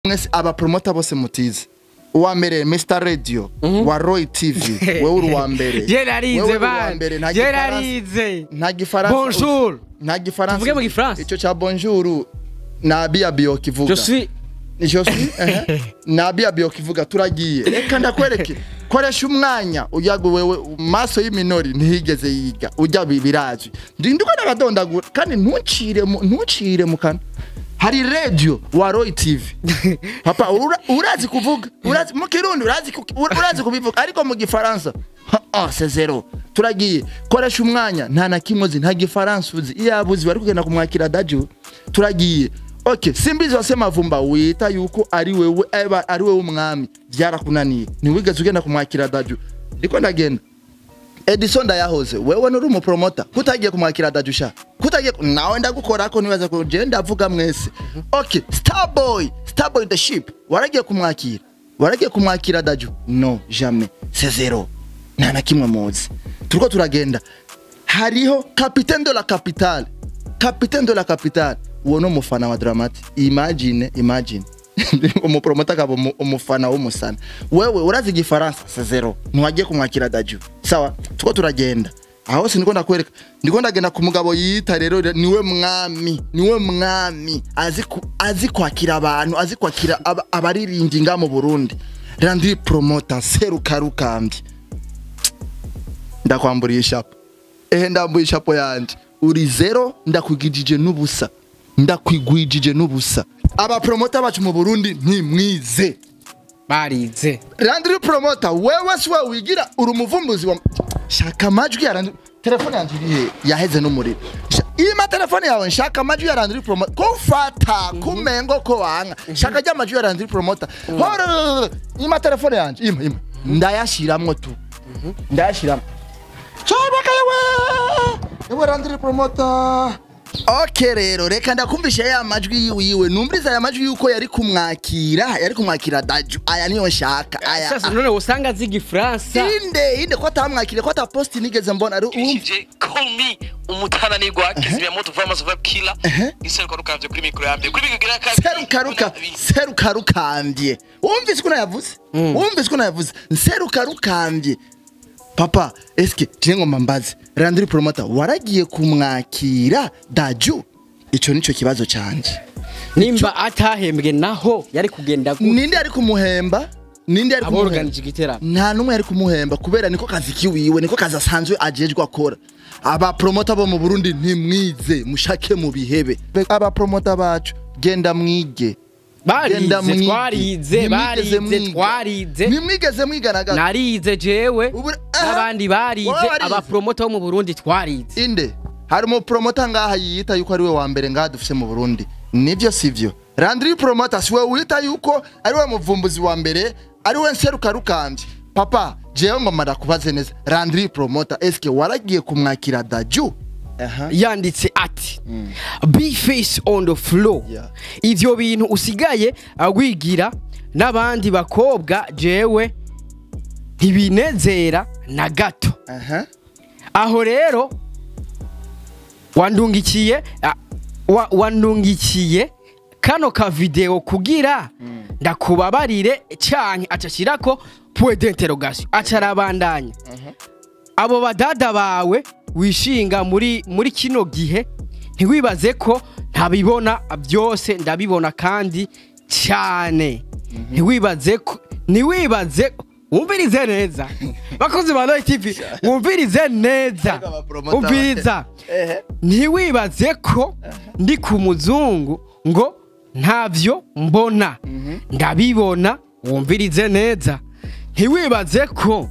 Mwese abapromota bose mutize, uwa mbere Mr Radio wa Roy TV, wewe uri uwa mbere. Je narize. Wewe uri uwa bana mbere, nta je gifaransa. Narize. Nta gifaransa. Bonjour. Nta gifaransa. Tuvuge mu gifaransa? Icyo cya bonjour na bia bio kivuga. Je suis Je suis nabi abiyo kivuga. Turagiye, reka ndakwereke. Koresha umwanya ujya wewe maso y'iminori ntihigeze yiga ujya birazwi. Ndiko ndabadondagura kandi ntuncire mu kanwa. Hari radio wa Roy TV, papa, urazi kuvuga, urazi mu Kirundi, urazi kubivuga, ariko mu gifaransa ah, c'est zéro. Turagiye, koresha umwanya, nta na kimwe uzi, nta gifaransa uzi. Iyo abuzi bari kugenda kumwakira Daju. Turagiye. Okay, Simbizi wa Semavumba wita yuko ari wewe eba ari wewe umwami, byarakunaniye, ntiwigeze ugenda kumwakira Daju. Ndiko ndagenda. Edison Ndayahoze, wewe nuri umupromota, kutagiye kumwakira Daju sha, kutagiye nawe ndagukora ko nibaza ko je ndavuga mwese. Okay, Starboy, Starboy the ship, waragiye kumwakira, waragiye kumwakira Daju? No, jamais, c'est zéro, nta na kimwe muzi. Turiko turagenda. Hariho capitaine de la capitale, capitaine de la capitale, uwo ni umufana wa Dramati. Imagine, imagine umupromota akaba umufana w'umusana. Wewe urazi igifaransa, c'est zéro, ntiwagiye kumwakira Daju. Sawa, tuko turagenda. Aho siniko ndakwereka, ndiko ndagenda ku mugabo yita rero niwe mwami, niwe mwami azi kwakira abantu, azi kwakira abaririmbyi nga mu Burundi. Landry Promoter Serukarukambye, ndakwamburiye ishapo, ehe, ndambuye ishapo yanje. Uri zéro, ndakwigijije n'ubusa, ndakwigwijije n'ubusa. Abapromota bacu mu Burundi ntimwize. Barize. Landry Promoter, wewe si wewe wigira uri umuvumbuzi wa shaka amajwi ya Landry. Telefone yanje iri he? Yaheze n'umuriro. Ima telefone yawe, nshaka amajwi ya Landry Promoter. Ko ufata kumengo ko wanga shaka rya amajwi ya Landry Promoter. Horo, ima telefone yanje, ima, ima, ndayashiramwo tu, ndayashiramwo. Cyabaka yewe, yewe Landry Promoter. Okay, rero reka ndakumvisha ya majwi yiwiwe. Numviriza aya majwi yuko yari kumwakira Daju. Aya niyo nshaka aya. Sasa none usanga azi igifaransa? Inde, inde ko atamwakire, ko ataposti nigeze mbona ari urumva? Kije call me umutananirwa kizimyamoto vama vibe killer iseruka rukavye kuri mikro ya mbere, kuri mikro ya kabiri. Serukaruka, serukarukambye. Wumvise ukuntu yavuze? Wumvise ukuntu yavuze nserukarukambye? Papa, eske je ngomba mbaze Landry Promoter, waragiye kumwakira Daju? Ico nico kibazo canje. Nimba atahembwe naho yari kugenda gute? Ninde ari kumuhemba? Ninde ari kumuhemba? Aborganije igiteramo. Nta numwe yari kumuhemba, kubera niko kazi kiwiwe, niko kazi asanzwe ajejwe akora. Abapromota bo mu Burundi ntimwize, mushake mu bihebe. Abapromota bacu, genda mwige. Genda Barize. mwige. Twarize. Ntimwigeze Barize. mwiga. Twarize. Ntimwigeze mwiga na gato. Narize jewe. Aha. N'abandi barize. Wowe warize. Abapromota bo mu Burundi twarize. Inde hari umupromota ngaha yiyita yuko ari we wa mbere ngaha dufise mu Burundi, nivyo sivyo? Landry Promoter, si we wita yuko ari we muvumbuzi wa mbere, ari we nserukarukambye? Papa, jewe ngoma ndakubaze neza. Landry Promoter, eske waragiye kumwakira Daju? Aha. Yanditse ati: "Be face on the floor." Ivyo bintu usigaye wigira n'abandi bakobwa jewe ntibinezera na gato. Aho rero wandungikiye wandungikiye kano ka video kugira ndakubabarire canke? Acashirako point d'interrogation, acarabandanya: "Abo badada bawe wishinga muri kino gihe, ntiwibaze ko ntabibona byose, ndabibona kandi cyane. Ntiwibaze ko, ntiwibaze." Wumvirize neza, bakozi ba Roy TV, wumvirize neza. Ariko abapromota Umviriza. "Ntiwibaze ko ndi ku muzungu ngo ntavyo mbona, ndabibona." Wumvirize neza: "Ntiwibaze ko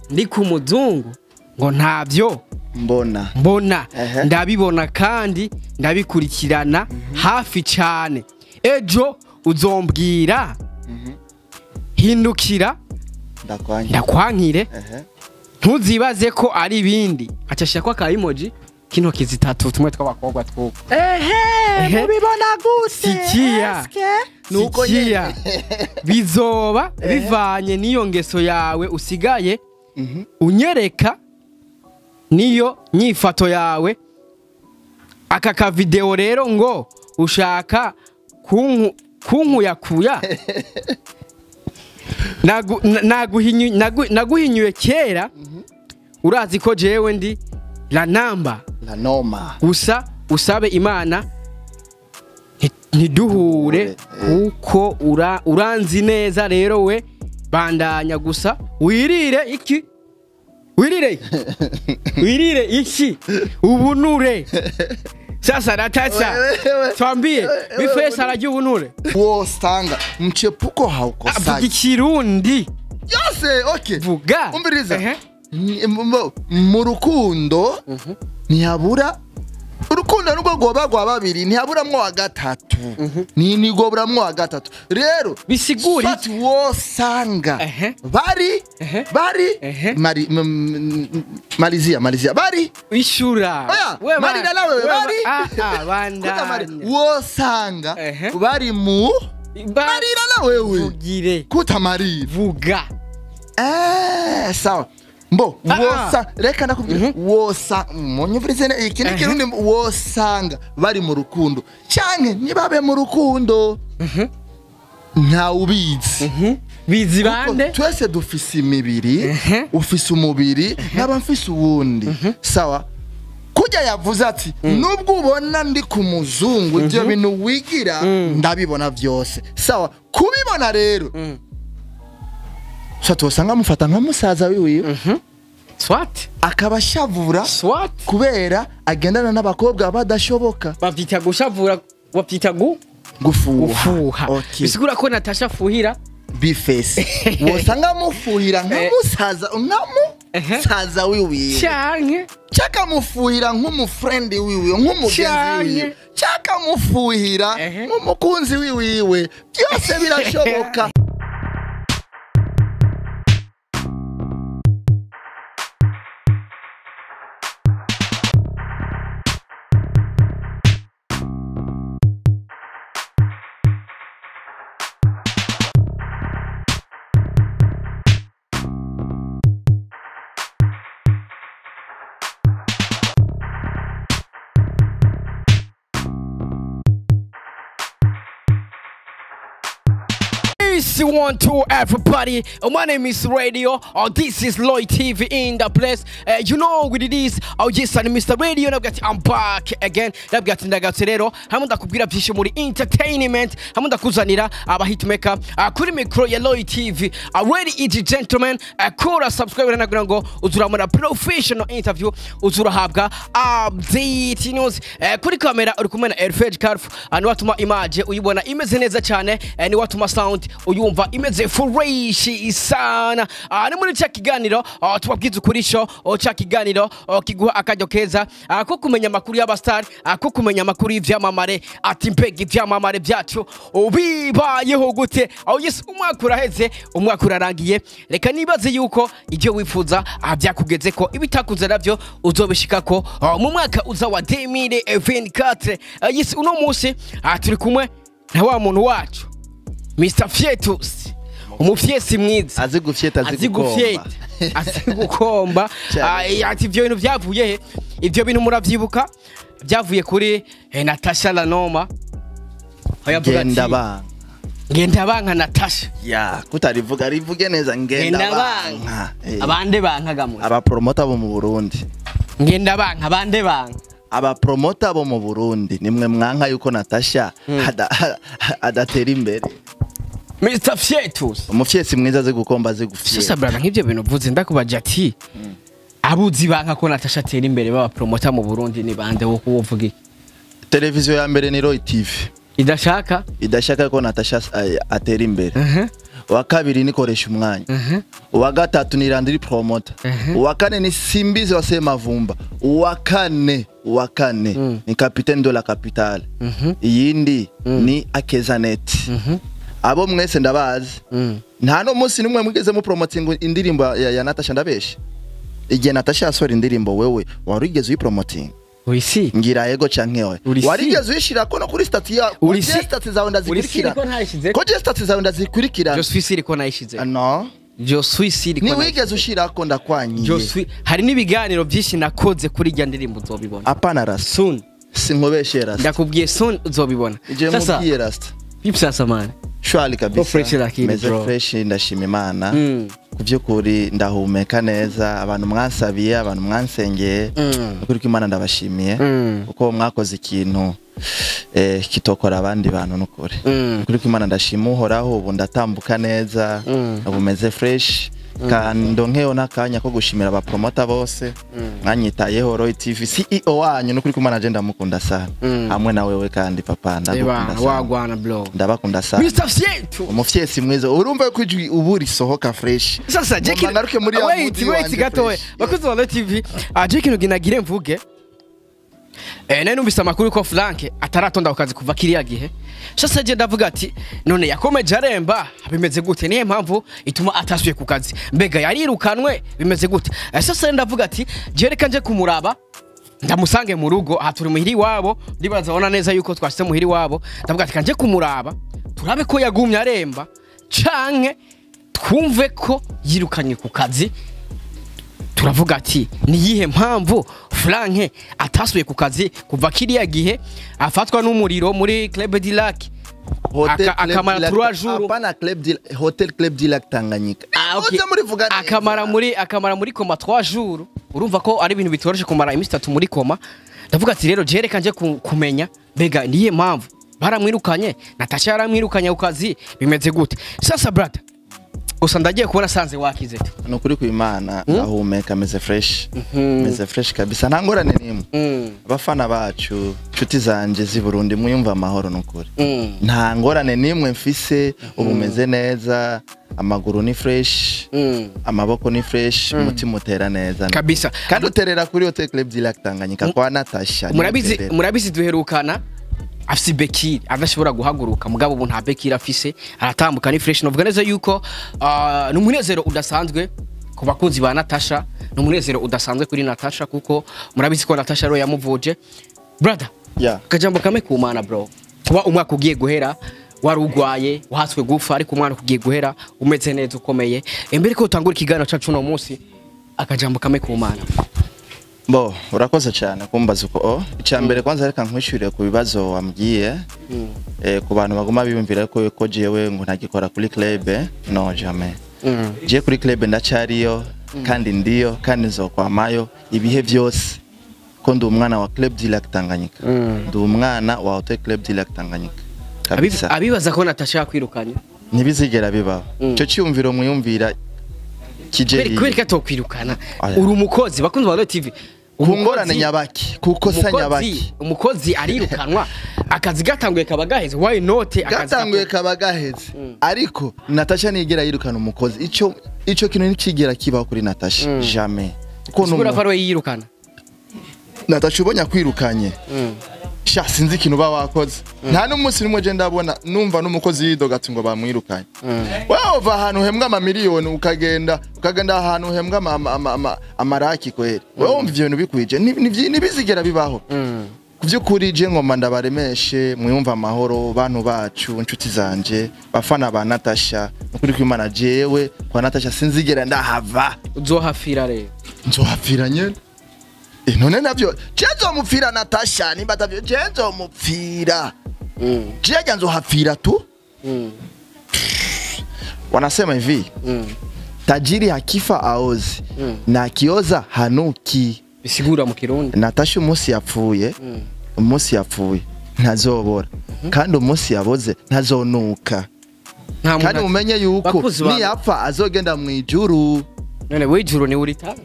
ndi ku muzungu ngo ntavyo mbona." Mbona. "Ndabibona kandi ndabikurikirana hafi cyane. Ejo uzombwira, hindukira." Ndakwanya. "Ndakwankire." "Ntuzibaze ko ari ibindi." Acashira ko aka emoji k'intoki zitatu, tumwe tw'abakobwa twuko. Ehe, mubibona gute? Sikia. Nuko Sikia. nyene. "Bizoba bivanye n'iyo ngeso yawe usigaye unyereka, niyo nyifato yawe. Aka kavideo rero ngo ushaka kunku Kunkuyakuya. Naguhinyuye kera. Urazi ko jewe ndi la namba. La noma. Gusa usabe Imana ntiduhure kuko uranzi neza rero we bandanya gusa wirire iki? Wirire. Wirire iki? Ubunure. Sasa Natasha, twambie B-Face arajya ubunure. Wosanga mchepuko haukosaki. Avuga ikirundi. Yose okay. Vuga. Umviriza. Mu rukundo ntihabura urukundo nubwo rwoba rwa babiri ntihaburamwo wa gatatu. Ntigoburamwo wa gatatu. Rero bisigura iki? Wosanga bari bari malizia bari ishura. Oya, marira nawe bari. Bandanya. Wosanga bari mu marira nawe wewe. Kutamarira. Vuga. Sawa. Mbo, wosa, reka ndakubwira, wosa, munyumvirize iki ni kirundi, wosanga bari mu rukundo canke nibabe mu rukundo nta ubizi. Bizi bande? Twese dufise imibiri, ufise umubiri naba mfise uwundi. Sawa. Kujya yavuze ati nubwo ubona ndi ku muzungu ibyo bintu wigira ndabibona vyose. Sawa, kubibona rero Swat wasanga mufata nka musaza wiwe. Swat akabashavura. Swat kubera agendana n'abakobwa badashoboka. Bavyita gushavura, bavyita gufuha. Okay. Bisigura ko Natasha fuhira B-Face. Wasanga mufuhira nka musaza, nka musaza wiwe. Canke chaka mufuhira nk'umufriend wiwe, nk'umugenzi wiwe. Chaka mufuhira nk'umukunzi wiwe. Byose birashoboka. One, two, everybody. My name is Radio. This is Lloyd TV in the place. You know what it is. Yes, I'm Mr. Radio. I'm back again. Ndabwira hamwe ndakubwira byinshi muri entertainment. Hamwe ndakuzanira aba hitmaker kuri micro ya Lloyd TV. Ready easy gentlemen. Kora subscribe nagira ngo uzuramura professional interview, uzurahabwa update news. Kuri kamera uri kumwe na Elfred Carf. Ni watuma image uyibona imeze neza cyane, ni watuma sound uyumva imeze fresh sana. Ni muri cya kiganiro tubabwiza ukurisho, cya kiganiro kiguha akaryo keza ko kumenya amakuru y'abastar, ko kumenya amakuru y'ivyamamare, ati mbega ivyamamare byacu bibayeho gute. Aho yes, umwaka uraheze, umwaka urarangiye, reka nibaze yuko ibyo wifuza byakugeze ko ibitakuze navyo uzobishikako mu mwaka uza wa 2024. Yes, uno munsi turi kumwe na wa muntu wacu Mr. Fietus, umufyesi mwiza, azi gufyeta, azi gukomba. Ati ibyo bintu byavuye he? Ibyo bintu muravyibuka byavuye kuri Natasha Lanoma. Ngenda banka, ngenda banka Natasha. Ya, kutarivuga rivuge neza, ngenda banka. Abande banka gamwe. Abapromota bo mu Burundi. Ngenda banka, abande banka. Abapromota bo mu Burundi nimwe mwanka yuko Natasha adatera imbere. Mr. Fietus, umufyesi mwiza azi gukomba, azi gufyeta. Sasa brother, nk'ivyo bintu uvuze ndakubaje ati abuzi banka ko Natasha atera imbere baba promota mu Burundi ni bande wo kuvuga iki? Televiziyo ya mbere ni Roy TV. Idashaka ko Natasha atera imbere. Wa kabiri ni koresha umwanya. Wa gatatu ni Landry Promoter. Wa kane ni Simbizi wa Semavumba. Wa kane ni Capitaine de la Capitale. Iyindi ni Akezanet. Abo mwese ndabazi. Nta no munsi nimwe mugeze mu promoting indirimbo ya Natasha ndabeshe. Igihe Natasha yasohora indirimbo wewe warigeze uyipromoting? Urisi ngira yego canke oya. Warigeze uyishira ko no kuri statut ya statut zawe ndazikurikira. Ko je statut zawe ndazikurikira. Je suis sûr ko nayishize. No. Je suis sûr ko ni wigeze ushira ko ndakwanyiye. Je suis hari nibiganiro byinshi nakoze kuri rya ndirimbo uzobibona. Apana rasta. Soon. Sinkobeshe rasta. Ndakubwiye soon uzobibona. Sasa mubwiye rasta. Vipi sasa man? Shwari kabisa. Fresh lakini, meze bro. Fresh, ndashima Imana. Ku by'ukuri ndahumeka neza, abantu mwansabiye, abantu mwansengeye, ukuri ko Imana ndabashimiye, kuko mwakoze ikintu kitokora abandi bantu n'ukuri. Ukuri ko Imana ndashima Uhoraho, ubu ndatambuka neza, ubu meze fresh. Kandi ndonkeyo n'akanya ko gushimira abapromota bose mwanyitayeho, Roy TV, CEO wanyu, n'ukuri ko Imana je ndamukunda sana, hamwe na wewe kandi papa, ndagukunda sana. Wagwana bro. Ndabakunda sana. Mr. Fietu. Umufyesi mwiza, urumva ko ijwi ubu risohoka fresh. Sasa je Ngomba ngaruke muri ya wait, mood wait wanje gatoya. fresh. Bakuzi ba Roy TV, je kintu ginagire mvuge. Nari numvise amakuru ko Frank ataratonda ku kazi kuva kiriya gihe. Sasa je ndavuga ati none yakomeje aremba bimeze gute? Niye mpamvu ituma atasuye ku kazi? Mbega yarirukanwe bimeze gute? Sasa ndavuga ati je reka nje kumuraba ndamusange mu rugo, aha turi muhiri wabo, ndibaza abona neza yuko twashyize muhiri wabo. Ndavuga ati kanje kumuraba turabe ko yagumye aremba canke twumve ko yirukanye ku kazi. Turavuga ati niyihe mpamvu Frank atasuye ku kazi kuva kiriya gihe afatwa n'umuriro muri Club du Lac? Hotel Club Akamara du Lac- 3 jours. Hapana, Hotel Club du Lac Tanganyika. Ah, okay. Muze murivuga neza. Akamara muri coma 3 jours. Urumva ko ari ibintu bitoroshe kumara iminsi 3 muri coma. Ndavuga ati rero je reka nje kumenya mbega niye mpamvu baramwirukanye, Natasha yaramwirukanye ku kazi, bimeze gute? Sasa brother, gusa ndagiye kubona sanze wakize tu. Ni ukuri ku Imana ndahumeka, meze fresh, meze fresh kabisa, nta ngorane n'imwe. Abafana bacu, inshuti zanje z'i Burundi, mwiyumva amahoro n'ukuri. Nta ngorane n'imwe mfise, ubu meze neza, amaguru ni fresh, amaboko ni fresh, umutima utera neza Kabisa. Kandi uterera kuri Hotel Club du Lac Tanganyika kwa Natasha. Murabizi. Uterera. Murabizi duherukana afise béquille adashobora guhaguruka, mugabo ubu nta béquille afise, aratambuka, ni fresh. Novuga neza yuko ni umunezero udasanzwe ku bakunzi ba Natasha, ni umunezero udasanzwe kuri Natasha, kuko murabizi ko Natasha rero yamuvuje. Brother, akajambo kamwe ku Mana bro, kuba umwaka ugiye guhera wari ugwaye, wahatswe gufa, ariko umwana ugiye guhera umeze neza, ukomeye. Imbere ko utangura ikiganiro cacu uno munsi, akajambo kamwe ku Mana. Bo, urakoze cyane kumbaza uko. Oh, icya mbere kwanza reka nkwishyurire ku bibazo wambwiye. Ku bantu baguma biyumvira ko jewe ngo ntagikora kuri club, no, jamais. Je kuri club ndacyariyo, kandi ndiyo, kandi nzokwamayo ibihe byose, ko ndi umwana wa Club du Lac Tanganyika, ndi umwana wa Hotel Club du Lac Tanganyika kabisa. Abibaza ko Natasha yakwirukanye? Ntibizigera bibaho. Icyo cyiyumviro mwiyumvira kije Kubera hirya. Kubera ko atokwirukana? Aya. Uri umukozi, bakunzi ba Royal TV. Ku ngorane nyabaki, kuko sa nyabaki? Umukozi arirukanwa akazi gatanguye kaba gaheze? Why not? Akazi Gatanguye kaba gaheze, ariko Natasha nigera yirukana umukozi. Ico kintu ntikigera kibaho kuri Natasha, jamais. Kuko Sigura ko ari we yirukana. Natasha ubonye akwirukanye, sha sinzi ikintu uba wakoze. Nta n'umunsi n'umwe je ndabona numva n'umukozi yidoga ati ngo bamwirukanye. Wewe uva ahantu uhembwa amamiliyoni, ukagenda ahantu uhembwa amaraki kweri, wewe wumva ivyo bintu bikwije? Ntibizigera bibaho. Ku by'ukuri je ngoma ndabaremeshe, mwiyumva amahoro, bantu bacu, inshuti zanje, bafana ba Natasha. Nukuri kw'Imana jewe kwa Natasha sinzigera ndahava. Uzohafira rero. Nzohapfira nyene. None navyo je nzomupfira Natasha, nimba atavyo je nzomupfira, je ajya nzohapfira tu. Wanasema hivi, tajiri hakifa aozi, na akioza hanuki. Bisigura mu Kirundi? Natasha umunsi yapfuye, umunsi yapfuye ntazobora, kandi umunsi yaboze ntazonuka. Nta muntu Kandi mumenye yuko Bakuzi niyapfa azogenda mu ijuru. None wijuru ni uritanga?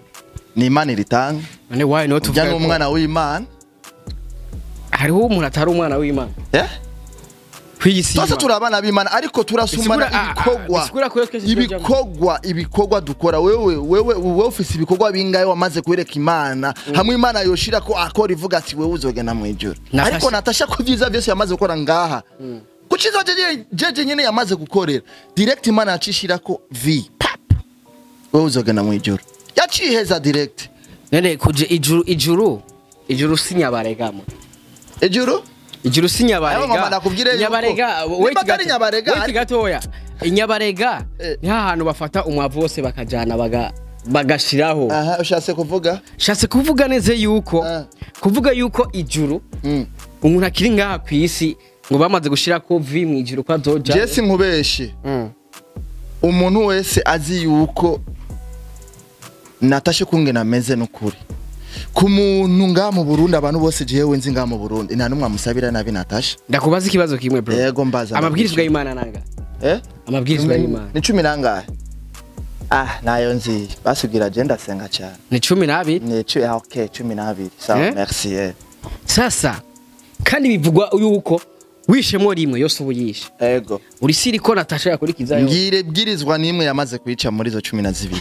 Ni Imana iritanga. None why not Ujya uvuga ko n'umwana w'Imana. Hariho umuntu atari umwana w'Imana Eh? kw'isi Twese y'Imana. turi abana b'Imana, ariko turasumana ibikorwa. Bisigura ko twese tujamwo. Ibikorwa dukora. Wewe ufise ibikorwa bingahe wamaze kwereka Imana, hamwe Imana yoshira ko akora ivuga ati wewe uzogenda mu ijuru? Ariko Natasha ko ibyiza byose yamaze gukora ngaha, ku cyiza jeje nyene yamaze gukorera direct, Imana yacishira ko v pap, wewe uzogenda mu ijuru, yaciheza direct. None kuje ijuru si Nyabaregamo? Ijuru? Ijuru si Nyabarega. Ayo ngoma nakubwire yuko- Nyabarega, Nimba wait atari gato. Nyabarega, Wait gatoya. Inyabarega ni hantu bafata umwavu wose bakajana bagashiraho. Aha ushatse kuvuga? Shatse kuvuga neza yuko kuvuga yuko ijuru umuntu akiri ngaha ku isi Ngo bamaze gushira ko vi mu ijuru kwa zoja. Jesse nkubeshe. Umuntu wese azi yuko Natasha kungena ameze n'ukuri. Ku muntu nga mu Burundi, abantu bose jewe nzi nga mu Burundi, nta numwe amusabira nabi Natasha. Ndakubaza ikibazo kimwe, bro. Yego, mbaza. Amabwirizwa y'Imana nanga? Eh? Amabwirizwa y'Imana. Ni 12? Ah, nayo nzi. Basubwira je ndasenga cyane. Ni 12. Ni cumi, ah, okay, 12. Sawa, Eh? merci. Eh. Sasa kandi bivugwa yuko wishemo rimwe yose ubu yishe. Ego. Uri siri ko Natasha yakurikizayo? Ngire bwirizwa nimwe yamaze kuyica muri izo 12.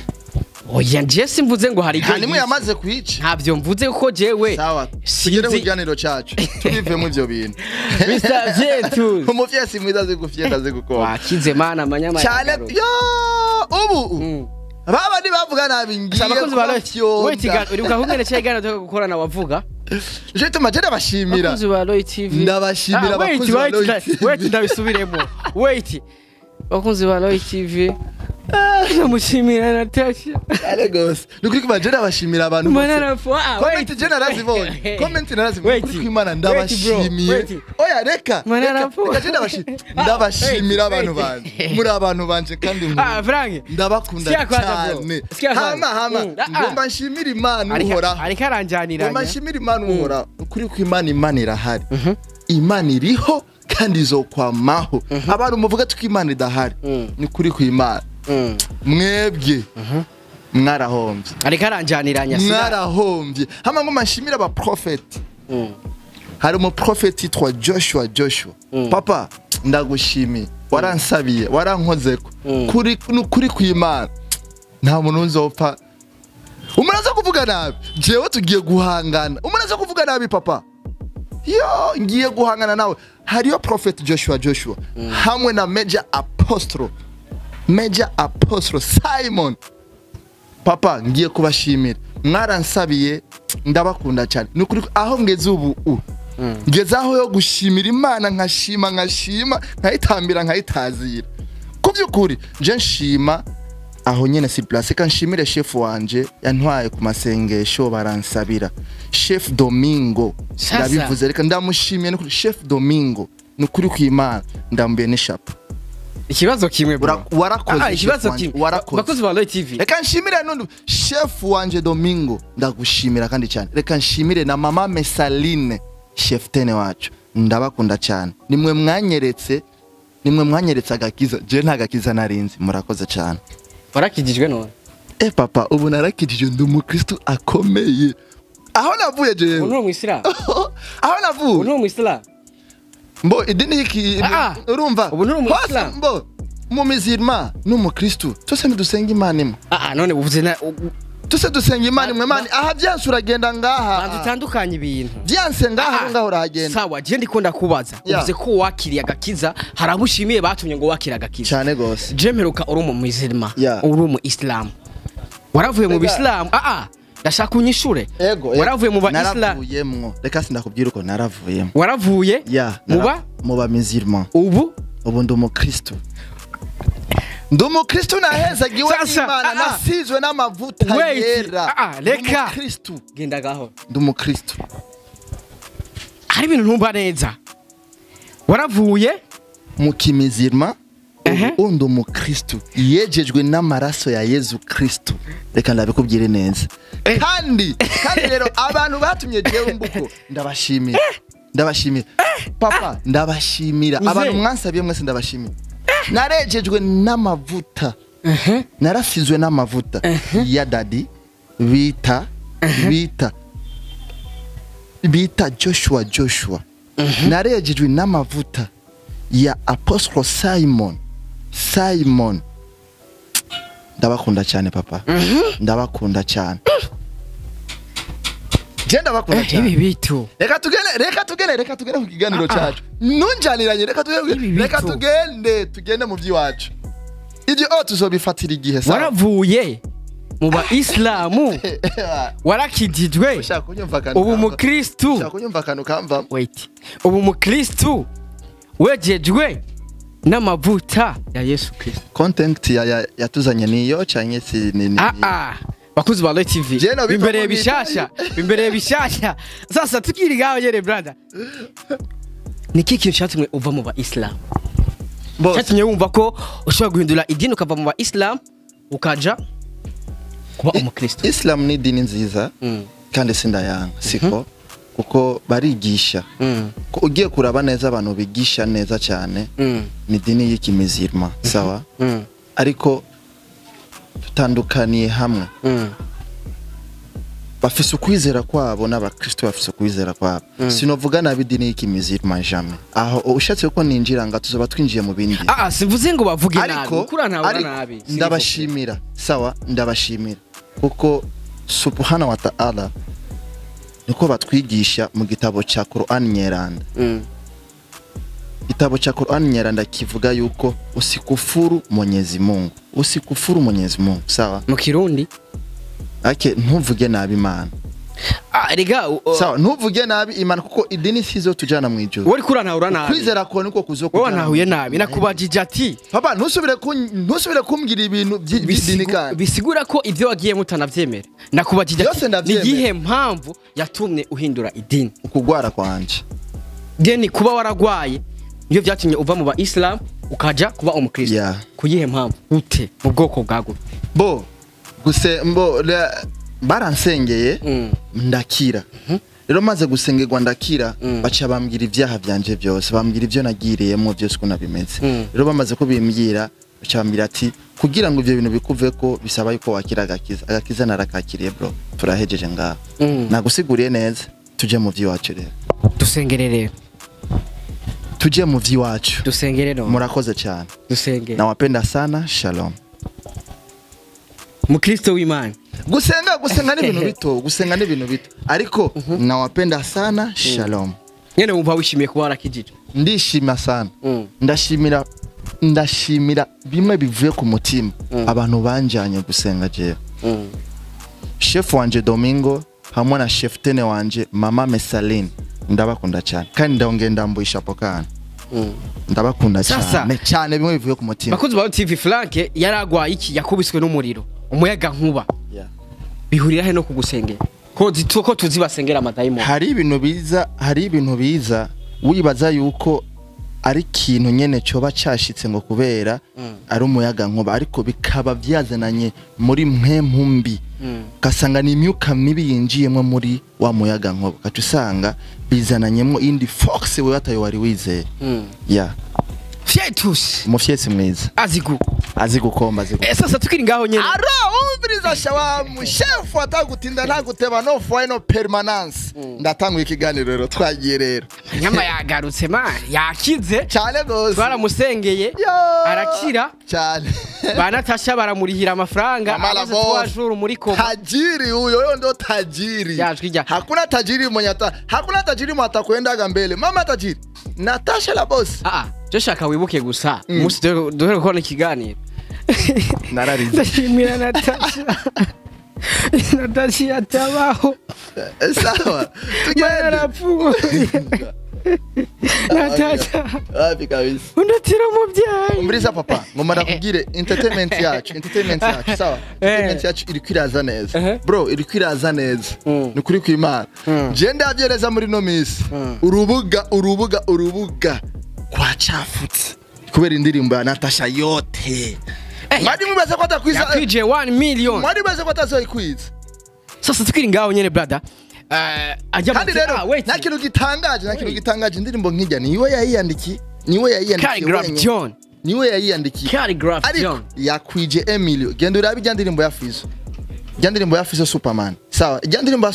Oya, nje simvuze ngo hari Nta ibyo nimwe yishe. yamaze kuyica. Ntabyo mvuze ko jewe Sawa. Tugere ku sinzi. kiganiro cyacu. Tubivemo ivyo bintu. Mr. Vyetu. Umufyesi mwiza azi gufyeta, azi gukora. Wakize mana amanyama. Cyane yo ubu. Baba bavuga nabi ngiye. Abakunzi ba Roy, wait, kubavyonda. uribuka kungene cya iganiro tuheruka gukorana wavuga? Je tuma je ndabashimira. Abakunzi ba Roy TV. Ndabashimira Ah, wait, abakunzi ba wait, Roy TV. wait, ndabisubiremo. Wait. Abakunzi ba Roy TV. Ndamushimira Natasha. Cyane gose. Nukuri kuba je ndabashimira abantu Mana bose. rafu. Ah, Comment wait. je narazibonye. Comment narazibonye. Wait. Kuri kwimana Wait, bro. ndabashimiye. Wait. Oya, reka. Mana Reka rafu. reka je ndabashimira. Ah, Ndabashimira wait, abantu wait. banje. Muri abantu banje kandi nkunda. Ah, Frank. Ndabakunda Sikia kwanza, bro. cyane. Sikia kwanza. Hama hama. Ah, ah. Ngomba nshimira Imana uhoraho. Ariko aranjaniranya. Ngomba nshimira Imana uhoraho. Ukuri kw'Imana, Imana irahari. Imana iriho kandi izokwamaho. Abantu muvuga tuko Imana idahari. Ni kuri kw'Imana. Mwebwe mwarahombye. Ariko aranjaniranya. Mwarahombye. Hama ngomba nshimira abaprofeti. Hari umuprofeti yitwa Joshua Joshua. Papa, ndagushimiye, waransabiye, warankozeko. Kuri nukuri kw'Imana nta muntu nzopfa. Umuntu aza kuvuga nabi, jewe tugiye guhangana. Umuntu aza kuvuga nabi, papa, yo ngiye guhangana nawe. Hariyo prophet Joshua Joshua hamwe na major apostle Simon. Papa, ngiye kubashimira, mwaransabiye, ndabakunda cyane. Ni ukuri aho ngeze ubu ngeze aho yo gushimira Imana, nkashima, nkashima, nkayitambira, nkayitazira. Ku by'ukuri nje nshima aho nyene si place. Reka nshimire chef wanje yantwaye ku masengesho, baransabira, Chef Domingo. Sasa. Ndabivuze, reka ndamushimiye nukuri. Chef Domingo, nukuri kw'Imana ndambuye n'ishapo. Ikibazo kimwe, bro. Warakoze, Ah, chef ikibazo wanje, kimwe. warakoze. Bakozi ba Roy TV. Reka nshimire nundi chef wanje Domingo, ndagushimira kandi cyane. Reka nshimire na mama Mesaline, chef tene wacu, ndabakunda cyane. Nimwe mwanyeretse, nimwe mwanyeretse agakiza. Je nta gakiza narinzi, murakoze cyane. Warakijijwe none? Eh papa, ubu narakijije, ndi umukristo akomeye. Aho navuye jewe. Ubu ni umwisilamu? Aho Ubu navuye. ni umwisilamu? Mbo idini y'iki? Ah, Urumva ubu ni umuyisilamu. Hose mbo umumizirma n'umukristo, twese ntidusenga Imana imwe? Ah, ah, none uvuze na Twese dusenga Imana imwe. Mani aha byanse uragenda ngaha. Banza utandukanye ibintu. Byanse ngaha, Ah, ngaho urahagenda. Sawa, je ndiko ndakubaza. Yeah. Uvuze ko wakiriye agakiza, hari abo ushimiye batumye ngo wakire agakiza. Cyane gose. Je mperuka uri umu muzilma, Yeah. uri umu isilamu. Waravuye mu Rega. bisilamu? Ah ah, ndashaka unyishure. Ego. Waravuye mu ba isilamu? Naravuyemwo, reka sindakubwira uko naravuyemo. Waravuye Ya. mu ba Mu ba musulman. Ubu? Ubu ndi umukristo, ndi umukristo nahezagiwe Sasa, n'Imana, ah, ah. nasizwe n'amavuta Wait, yera. ah, ah, Ndi reka. umukristo. Genda gahoro. Ndi umukristo. Hari ibintu ntumva neza. Waravuye Mu kimizirma, Ehe. ubu ndi umukristo yejejwe n'amaraso ya Yezu Kristo. Reka ndabikubwire neza. Eh. Kandi rero abantu batumye jewe mbuko, ndabashimira, ndabashimira papa, ndabashimira. Mzee. Abantu mwansabiye mwese ndabashimira. Narejejwe n'amavuta, narasizwe n'amavuta ya daddy bita Joshua Joshua, narejejwe n'amavuta ya Apostle Simon Simon. Ndabakunda cyane papa, ndabakunda cyane, je ndabakunda cyane. Ibi bitu. Reka tugende, reka tugende, reka tugende ku kiganiro cyacu. Ntunjaniranye, reka tugende. Ibi Reka bitu. tugende, tugende mu by'iwacu. Ibyo oh tuzobifatira igihe, sawa? Waravuye mu ba isilamu, warakijijwe, Ushaka kunyumva akantu ubu kamva? mukristu. Ushaka kunyumva akantu kamva? Wait, ubu mukristu wejejwe n'amavuta ya Yesu Kristo. Content ya yatuzanye niyo canke si ni Ah ah, bakuzi ba Roy TV, Je no biva bimbereye mu bishasha, bimbereye bishasha. Sasa tukiri ngaho nyene, brother, Niki kintu cyatumye uva mu ba Islam? Cyatumye wumva ko ushobora guhindura idini ukava mu ba Islam ukaja kuba umukristo? Islam ni idini nziza kandi sindayanga, siko, kuko barigisha. Ko ugiye kuraba neza, abantu bigisha neza cyane, ni idini y'ikimizirma, sawa, ariko tutandukaniye hamwe. Bafise ukwizera kwabo, n'abakristo bafise ukwizera kwabo. Sinovuga nabi idini y'ikimizirma, jamais. Aho ushatse ko ninjira nga tuzoba twinjiye mu bindi. Ah, simvuze ngo bavuge nabi. Ariko Kura ariko nabi. ndabashimira, sawa, ndabashimira kuko subhana wa ta'ala niko batwigisha mu gitabo cya Quran Nyeranda. Gitabo cha Quran Nyeranda kivuga yuko usikufuru Mwenyezi Mungu, usikufuru Mwenyezi Mungu, sawa. Mu Kirundi? Ake ntuvuge nabi Imana. Ah, rega Sawa, ntuvuge nabi Imana, kuko idini sizo tujana mu ijuru. Wari kurantahura nabi. Kwizera ko niko Wowe kuzokujana. wantahuye nabi, nakubajije ati Papa, ntusubire kumbwira ibintu by'idini kandi bisigura ko ibyo wagiye mutanavyemera. Nakubajije Byose ati ni ndavyemera. iyihe mpamvu yatumye uhindura idini? Ukugwara kwanje. Deni kuba waragwaye niyo byatumye uva mu ba Islam ukaja kuba umukristo? Yeah. Kuyihe mpamvu, ute mu bwoko bwago? Bo guse mbo baransengeye ndakira. Rero maze gusengerwa ndakira, baca bambwira ibyaha byanje byose, bambwira ibyo nagiriyemo byose uko nabimeze. Rero bamaze kubimbwira, baca bambwira ati kugira ngo ibyo bintu bikuveko bisaba yuko wakira agakiza. Agakiza narakakiriye, bro, turahejeje ngaho. Nagusiguriye neza, tuje mu by'iwacu rero. Dusengere rero. Tuje mu by'iwacu. Dusengere no. Murakoze cyane. Dusengere. Nawapenda sana, shalom. Mukristo w'Imana. Gusenga ni ibintu bito, gusenga ni ibintu bito, ariko nawapenda sana, shalom. Nyene wumva wishimiye kuba warakijije? Ndishima sana. Ndashimira bimwe bivuye ku mutima abantu banjanye gusenga jewe, chef wanje Domingo hamwe na chef tene wanje mama Mesaline. Ndabakunda cyane kandi ndongeye ndambuye ishapo kana. Ndabakunda Sasa. cyane cyane, bimwe bivuye ku mutima. Bakunzi ba TV, Frank yaragwaye iki? Yakubiswe n'umuriro, umuyaga nkuba. Bihurira he no kugusengera, ko ko tuzi basengera amadayimoni? Hari ibintu biza wibaza yuko ari ikintu nyene coba cashitse ngo kubera ari umuyaga nkuba, ariko bikaba byazananye muri mpemu mbi, ugasanga ni imyuka mibi yinjiyemo muri wa muyaga nkuba, ugaca usanga bizananyemo indi force wewe atayo wari wizeye, yeah. Fyetus. Umufyesi mwiza. Azigu. Azi gukomba, azi gukomba. Eh, sasa tukiri ngaho nyene. Ara umviriza shawamu shefu, atagutinda ntaguteba, no foi no permanence. Ndatanguye ikiganiro rero, twagiye rero. Nyama yagarutse man, yakize. Cyane gose. Twaramusengeye. Yo! Arakira. Cyane. Ba Natasha baramurihira amafaranga. Mama la Amaze boss. 3 jours muri koma. Tajiri huyo, huyo ndo tajiri. Yajwi rya- Hakuna tajiri mwenye ata, hakuna tajiri mwenye atakwendaga mbele mama tajiri Natasha la boss. Ah ah, je shaka wibuke gusa umunsi duhere gukora ikiganiro. Nararize. Ndashimira Natasha. Natasha yatabaho. Sawa, tugende. Yarapfuye Natasha. Wapi kabisa. Undatira umubyeyi. Umviriza papa, ngomba ndakubwire entertainment yacu, sawa, entertainment yacu iri kwiraza neza. Bro, iri kwiraza neza. Ni kuri kw'Imana, je ndabyereza muri no minsi urubuga kwacafutse kubera indirimbo ya Natasha yote. Mwari mubaze ko atakwiza. Yakwije 1 million. Mwari mubaze ko atazoyikwiza. Sasa tukiri ngaho nyene, brother, ajya Kandi rero ah, wait. nta kintu gitangaje, indirimbo nk'ijya niwe yayiyandikiye, niwe yayiyandikiye Khaligraph wenyine. John. Niwe yayiyandikiye. Khaligraph Ariko John. yakwije Emilio. Genda urabe ijya ndirimbo ya Fizo, ijya ndirimbo ya Fizo Superman, sawa, ijya ndirimbo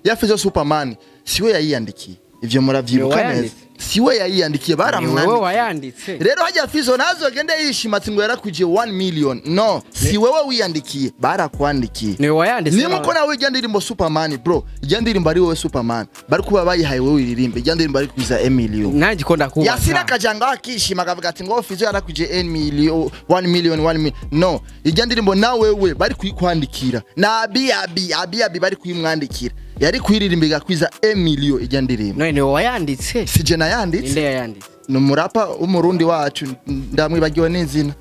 ya Fizo Superman siwe yayiyandikiye, ivyo muravyibuka Niwe neza. wayanditse. Siwe yayiyandikiye, Ni wewe baramwandikiye. wayanditse. Rero hajya Fizo ntazogende yishima ati ngo yarakwije 1 million. No, si wewe wiyandikiye, barakwandikiye. Ni wewe wayanditse. Ni muko nawe ijya ndirimbo Superman, bro, ijya ndirimbo ari wowe Superman bari kuba bayihaye wowe uririmbe, ijya ndirimbo ari kwiza Emilio. Nanjye ko ndakubaza. Yasira akajanga akishima akavuga ati ngo Fizo yarakwije 1 million, 1 million, 1 million. No, ijya ndirimbo na wewe bari kuyikwandikira na abi abi abi abi bari kuyimwandikira, yari kuyiririmba igakwiza Emilio ijya ndirimbo. None ni wowe wayanditse? Sije nayanditse. Ninde yayanditse? Ni umurapa w'umurundi wacu, ndamwibagiwe n'izina,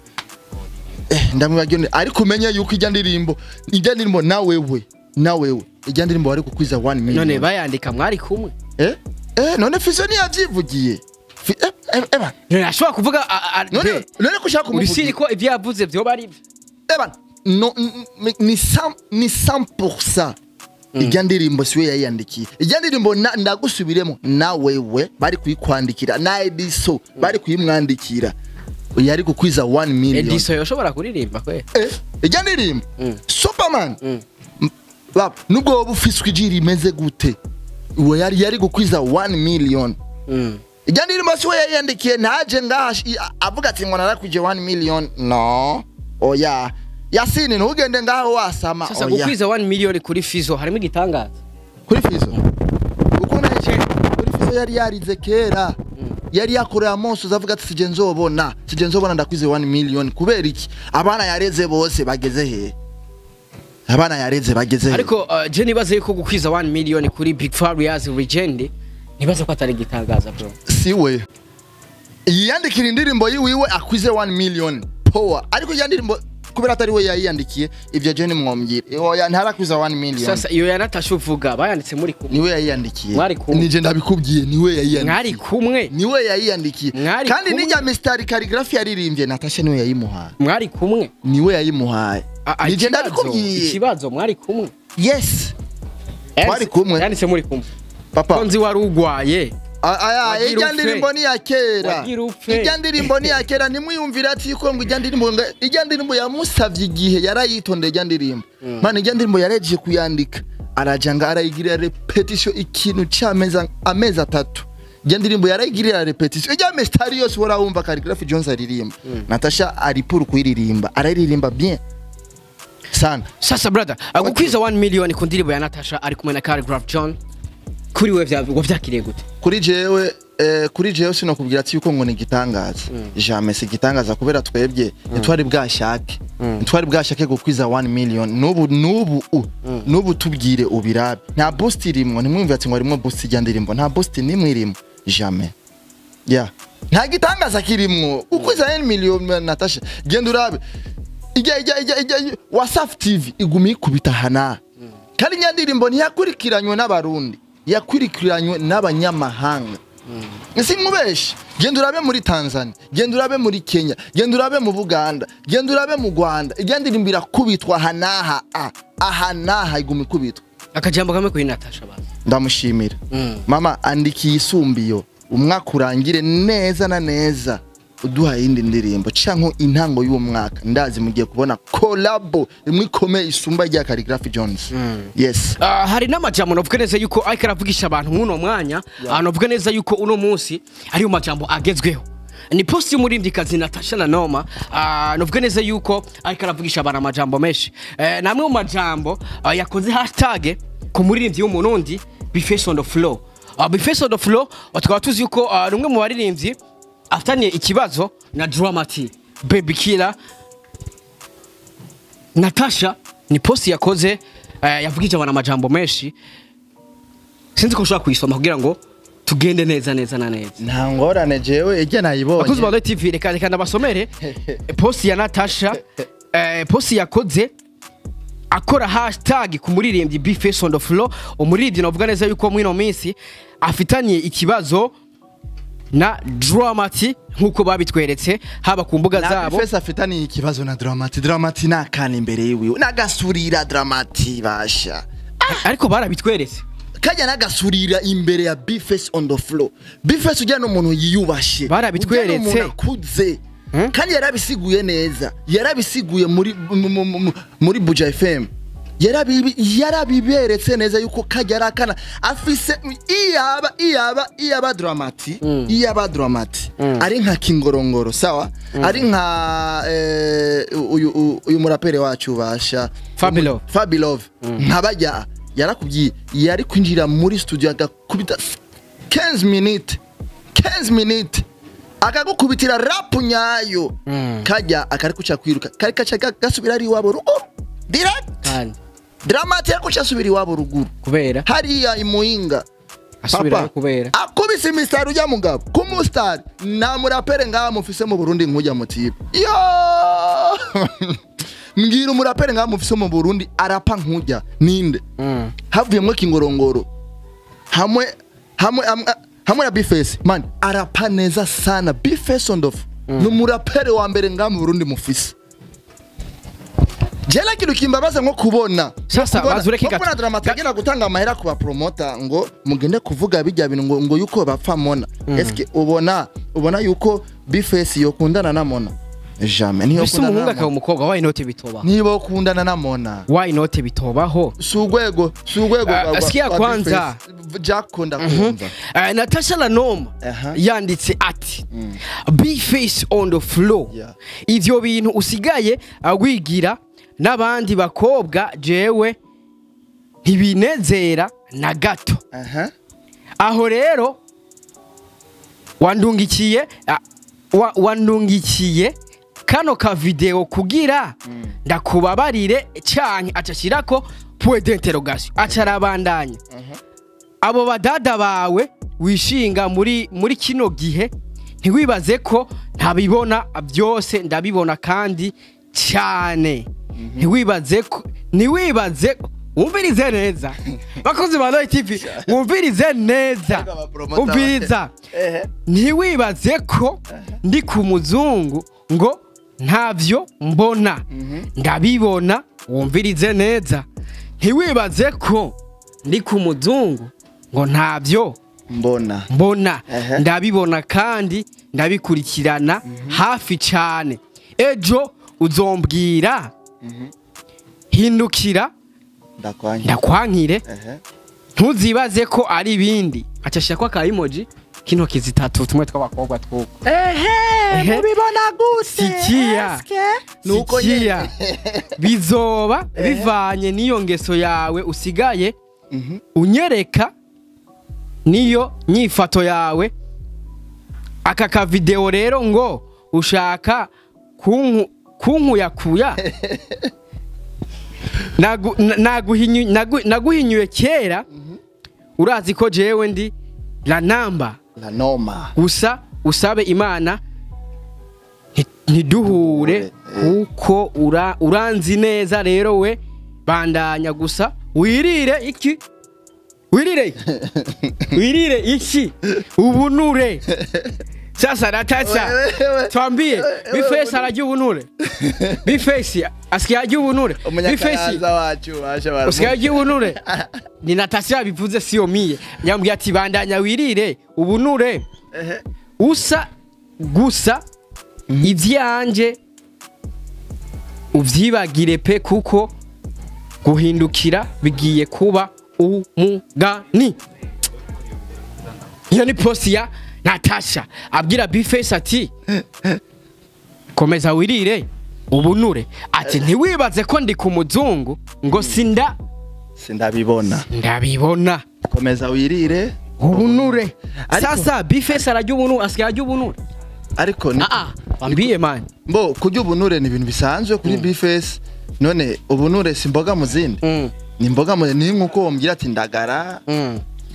ndamwibagiwe ariko umenye yuko ijya ndirimbo na wewe ijya ndirimbo wari kukwiza 1 million. None bayandika mwari kumwe? Eh. None Fizo ntiyavyivugiye. Eba. Nashobora kuvuga none ko ushaka kumuvugira uri ko ivyo yavuze vyoba ari eba no ni 100% ijya ndirimbo siwe yayandikiye. Ijya ndirimbo ndagusubiremo na wewe bari kuyikwandikira na Ediso bari kuyimwandikira yari gukwiza 1 million. Ediso yoshobora kuririmba kwe ijya ndirimbo Superman nubwo wowe ufiswe ijiri imeze gute uwo yari gukwiza 1 million. Ijya ndirimbo siwe yayandikiye ntaje ngaha avuga ati ngo narakwije 1 million no oya Yasini ntugende ngaho wasama. Sasa gukwiza 1 million kuri Fizo harimo igitangaza kuri Fizo uko naje kuri Fizo yari yarize kera yari yakorera amonso zavuga ati sije nzobona ndakwize 1 million kubera iki abana yareze bose bageze he abana yareze bageze he. Ariko je nibaze yuko gukwiza 1 million kuri Big Farious Legend nibaze ko atari igitangaza bro. Siwe yiyandikira indirimbo yiwiwe akwize 1 million power ariko yandirimbo kubera atari we yayiyandikiye ivyo je nimwombwira oya ntarakwiza 1 million. Sasa iyo yanatasha uvuga bayanditse muri kumwe niwe yayiyandikiye nije ndabikubwiye niwe yayiyandikiye mwari kumwe niwe yayiyandikiye kandi nijya Mr Calligraphy yaririmbye Natasha niwe yayimuhaye mwari kumwe niwe yayimuhaye nije ndabikubwiye ikibazo mwari kumwe. Yes mwari kumwe yanditse muri kumwe papa konzi wari ugwaye. Aya ijya ndirimbo ni ya kera ijya ndirimbo ni ya kera nimwiyumvira ati yuko ngo ijya ndirimbo yamusavye igihe yarayitondeye ijya ndirimbo mana ijya ndirimbo yareje kuyandika arajanga arayigirira repetition ikintu cy'amezi amezi atatu ijya ndirimbo yarayigirira repetition ijya mestari yose wora wumva Calligraphy Jones aririmba Natasha ari pour kuyiririmba araririmba bien sana. Sasa brother agukwiza 1 million ku ndirimbo ya Natasha ari kumwe na Calligraphy John kuri wewe wavyakiriye gute? Kuri jewe sinokubwira ati yuko ngo ni gitangaza jamais si gitangaza kubera twebwe ntitwari bwashake gukwiza 1 million nubu tubwire ubirabe nta boost irimwo ntimwumve ati ngo harimo boost ijya ndirimbo nta boost nimwe irimo jamais yeah nta gitangaza kirimwo ukwiza 1 million Natasha genda urabe ijya Wasafi TV igumi ikubita hana kandi nyandirimbo ntiyakurikiranywe n'abarundi yakurikiranywe n'abanyamahanga. Sinkubeshe genda urabe muri Tanzania genda urabe muri Kenya genda urabe mu Buganda genda urabe mu Rwanda igenda irakubitwa aha aha naha iguma ikubitwa. Akajambo kamwe kuri Natasha baza ndamushimira mama andikiye isumbiyo umwaka urangire neza na neza uduha yindi ndirimbo canko intango y'uwo mwaka ndazi mugiye kubona collabo imwe ikomeye isumba rya Calligraphy Jones. Yes hari n'amajambo novuga neza yuko ariko aravugisha abantu mw'uno mwanya novuga neza yuko uno munsi ari majambo agezweho ni post y'umuririmbyikazi Natasha na Noma novuga neza yuko ariko aravugisha abantu amajambo menshi namwe mu majambo yakoze hashtag ku muririmbyi w'umurundi Bface on the floor. Bface on the floor tukaba tuzi yuko rumwe mu baririmbyi afitanye ikibazo na Dramati Baby Killer. Natasha ni post yakoze yavugije abantu amajambo menshi sinzi ko ushobora kuyisoma kugira ngo tugende neza neza na neza. Nta ngorane jewe ijya nayibonye. Bakuzi ba TV reka ndabasomere post ya Natasha post yakoze akora hashtag ku muririmbyi Bface on the floor umuririmbyi navuga neza yuko mwino minsi afitanye ikibazo na Dramati nkuko babitweretse haba ku mbuga zabo. Bface afitanye ikibazo na Dramati. Dramati nakana imbere yiwe nagasurira Dramati basha ariko barabitweretse kajya nagasurira imbere ya Bface on the floor. Bface ujya no muntu yiyubashe barabitweretse kuze kandi yarabisiguye neza yarabisiguye muri Buja FM yarabiberetse neza yuko kajya arakana afise iyaba Dramati iyaba Dramati ari nka Kingorongoro sawa ari nka uyu murapere wacu basha Fabilove nkabajya yarakubwiye yari kwinjira muri studio agakubita 15 minutes akagukubitira rap nyayo kajya akari kuca kwiruka kari kaca gasubira ari iwabo ruguru direct Dramati yakuca asubira iwabo ruguru kubera hariya imuhinga asubira kubera akubise imistar ujya mugabo ku mustar na murapere ngaha mufise mu Burundi nkujya mutiba yo mbwira umurapere ngaha mufise mu Burundi arapa nkujya ninde havuyemwo Kingorongoro hamwe Hamwe na Bface man arapa neza sana. Bface on the ni umuraperi wa mbere nga mu Burundi mufise. Jela kintu kimbabaza nko kubona Sasa, bazureke gato gato. Drama tagenda gutanga amahera ku ba promoter ngo mugende kuvuga bijya bintu ngo yuko bapfa Mona. Eske ubona yuko Bface yokundana na Mona? Jamais. Niyo Bise umuhungu akaba umukobwa, why not bitobaho? Niba ukundana na Mona, Why not bitobaho? Si urwego Sikia kwanza. Jack kunda kumva. Natasha Lanoma yanditse ati Bface on the floor. Ivyo bintu usigaye wigira n'abandi bakobwa jewe ntibinezera na gato. Aho rero wandungikiye kano ka video kugira ndakubabarire canke acashirako point d'interrogation, acarabandanya. Abo badada bawe wishinga muri kino gihe ntiwibaze ko ntabibona byose, ndabibona kandi cyane. Ntiwibaze wumvirize neza bakozi ba Roy TV, wumvirize neza, umviriza. Ntiwibaze ko ndi ku muzungu ngo ntavyo mbona, ndabibona, wumvirize neza. Ntiwibaze ko ndi ku muzungu ngo ntavyo mbona, ndabibona kandi ndabikurikirana hafi cyane. Ejo uzombwira hindukira ndakwankire, ntuzibaze ko ari ibindi. Acashira kwa ka emoji k'intoki zitatu tumwe tw'abakobwa twuko. Mubibona gute? Sikia. Nuko Sikia. Bizoba bivanye n'iyo ngeso yawe usigaye unyereka niyo nyifato yawe. Aka ka video rero ngo ushaka kunkuyakuya. Naguhinyuye kera. Urazi ko jewe ndi la namba la noma. Gusa usabe Imana ntiduhure kuko uranzi neza. Rero we bandanya gusa wirire iki, wirire iki ubunure. Sasa Natasha twambie Bface arajya ubunure. Bface asigaye ajya ubunure. Bface wacu asigaye ajya ubunure. Ni Natasha bivuze siyo miye. Yambwiye ati bandanya wirire ubunure. Usa gusa ivyanje uvyibagire pe, kuko guhindukira bigiye kuba umugani. Iyo ni post ya Natasha abwira Bface ati komeza wirire ubunure, ati ntiwibaze ko ndi ku muzungu ngo sindabibona, ndabibona, komeza wirire ubunure. Sasa Bface arajya ubunure, asigaye ajya ubunure. Ariko ni wambiye man mbo kurya ubunure ni ibintu bisanzwe kuri Bface. None ubunure si imboga mu zindi, ni imboga mu ni nkuko wombwira ati ndagara,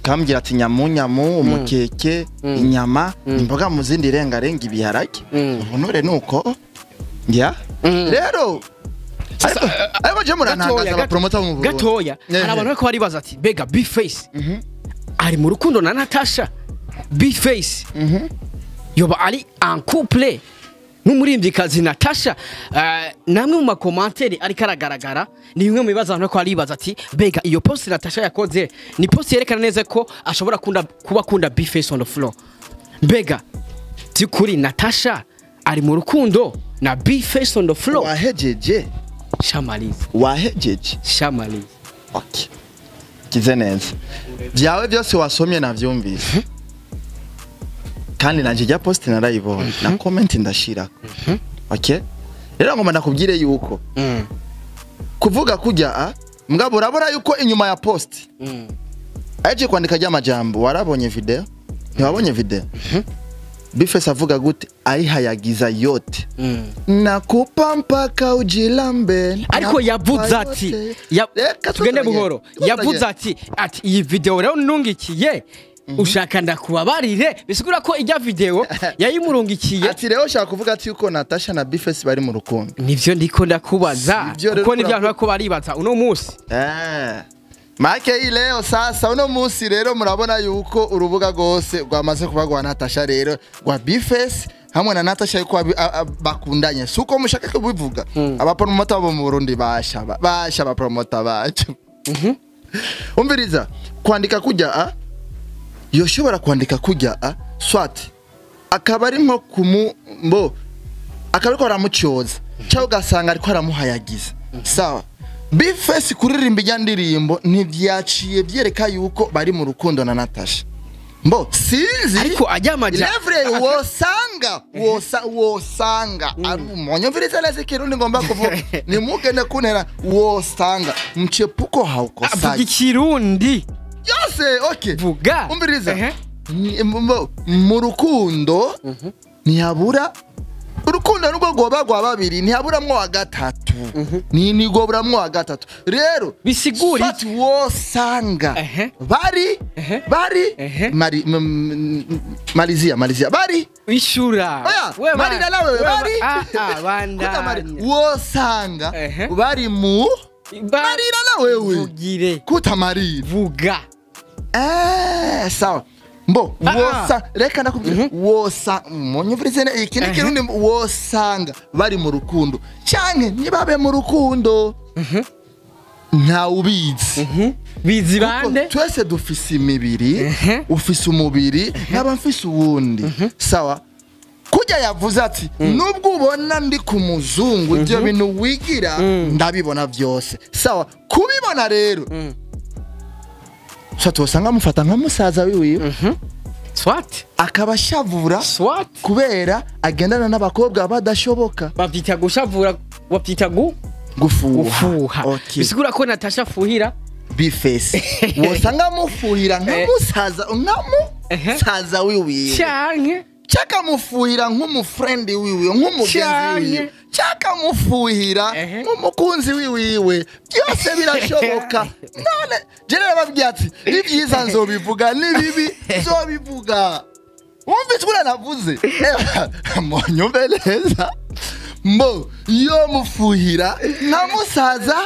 kambwira ati nyamunyamu, umukeke, inyama, imboga mu zindi rengarenga ibiharage. Ubunure nuko ya rero ariko je murantangaza aba promoter mu Burundi gatoya. Hari abantu bariko baribaza ati bega Bface ari mu rukundo na Natasha, Bface yoba ari en couple n'umuririmbyikazi Natasha. Namwe mu makomantere ariko aragaragara ni bimwe mu bibazo abantu ko aribaza ati bega iyo post Natasha yakoze ni post yerekana neza ko ashobora kuba akunda Bface on the floor. Mbega by'ukuri Natasha ari mu rukundo na Bface on the floor? Wahejeje shamaliza, wahejeje shamaliza. Okay, kize neza byawe byose wasomye navyumvise. Kandi nanje rya post narayibonye na comment ndashira. Okay, rero ngoma ndakubwire yuko kuvuga kujya mugabo urabura yuko inyuma ya post aje kwandika rya majambo. Warabonye video? Ntiwabonye video? Bface avuga gute? Ayihayagiza yote nakupa mpaka ujilambe. Ariko yavuze ati tugende buhoro. Yavuze ati iyi video rero nungikiye ushaka ndakubabarire, bisigura ko ijya video yayimurungikiye. Ati rero ushaka kuvuga ati yuko Natasha na Bface bari mu rukundo. Nivyo ndiko ndakubaza, kuko nivyo abantu bako baribaza uno munsi. Make hii leo sasa uno munsi rero murabona yuko urubuga rwose rwamaze kuba rwa Natasha rero rwa Bface hamwe na Natasha yuko bakundanye, suko mushaka kubivuga. Abapromota bo mu Burundi basha basha abapromota bacu. Umviriza, kwandika kujya a yoshobora kwandika kujya a swat akaba ari nko mbo akaba ariko aramucyoza cyangwa ugasanga ariko aramuhayagiza. Sawa, Bface kuririmba ijya ndirimbo ntivyaciye byereka yuko bari mu rukundo na Natasha. Mbo sinzi Ariko ajyamaja Levre wosanga wosanga mwanyumviriza neza ikirundi ngomba kuvuga, nimugende kuntera wosanga mchepuko avuga haukosaji ikirundi yose. Okay, vuga. Umviriza, mu rukundo ntihabura urukundo nubwo rwoba rwa babiri ntihaburamwo wa gatatu, ni goburamwo wa gatatu rero. Bisigura Fati wosanga bari bari malizia malizia bari ishura. Oya, Wewe marira nawe wewe bari ah ah Kuta mari bandanya. Wosanga bari mu marira na wewe Vugire. Kutamarira. Vuga. Sawa, mbo Ah, ah. wosa reka ndakubwira wosa munyumvirize iki ni kirundi, wosanga bari mu rukundo canke ntibabe mu rukundo, ntawubizi. Bizi Kuko bande. twese dufise imibiri, ufise umubiri nkaba mfise uwundi. Sawa, kujya yavuze ati nubwo ubona ndi ku muzungu, ibyo bintu wigira ndabibona byose. Sawa, kubibona rero sa tosanga amufata nka musaza wiwiwe, Swat. akaba ashavura Swat. kubera agendana n'abakobwa badashoboka. Bavyita gushavura, bavyita gu Gufuha. Gufuha. Okay. Bisigura ko Natasha afuhira Bface wosanga amufuhira nka musaza, nka musaza wiwiwe, canke cyakamufuhira nk'umufrendi wiwe, nk'umugenzi Canke. wiwe, cyakamufuhira nk'umukunzi wiwiwe, byose birashoboka. None je narababwiye ati ibyiza nzobivuga n'ibibi nzobivuga. Wumvise uriya navuze? Munyumve neza, mbo yo mufuhira nka musaza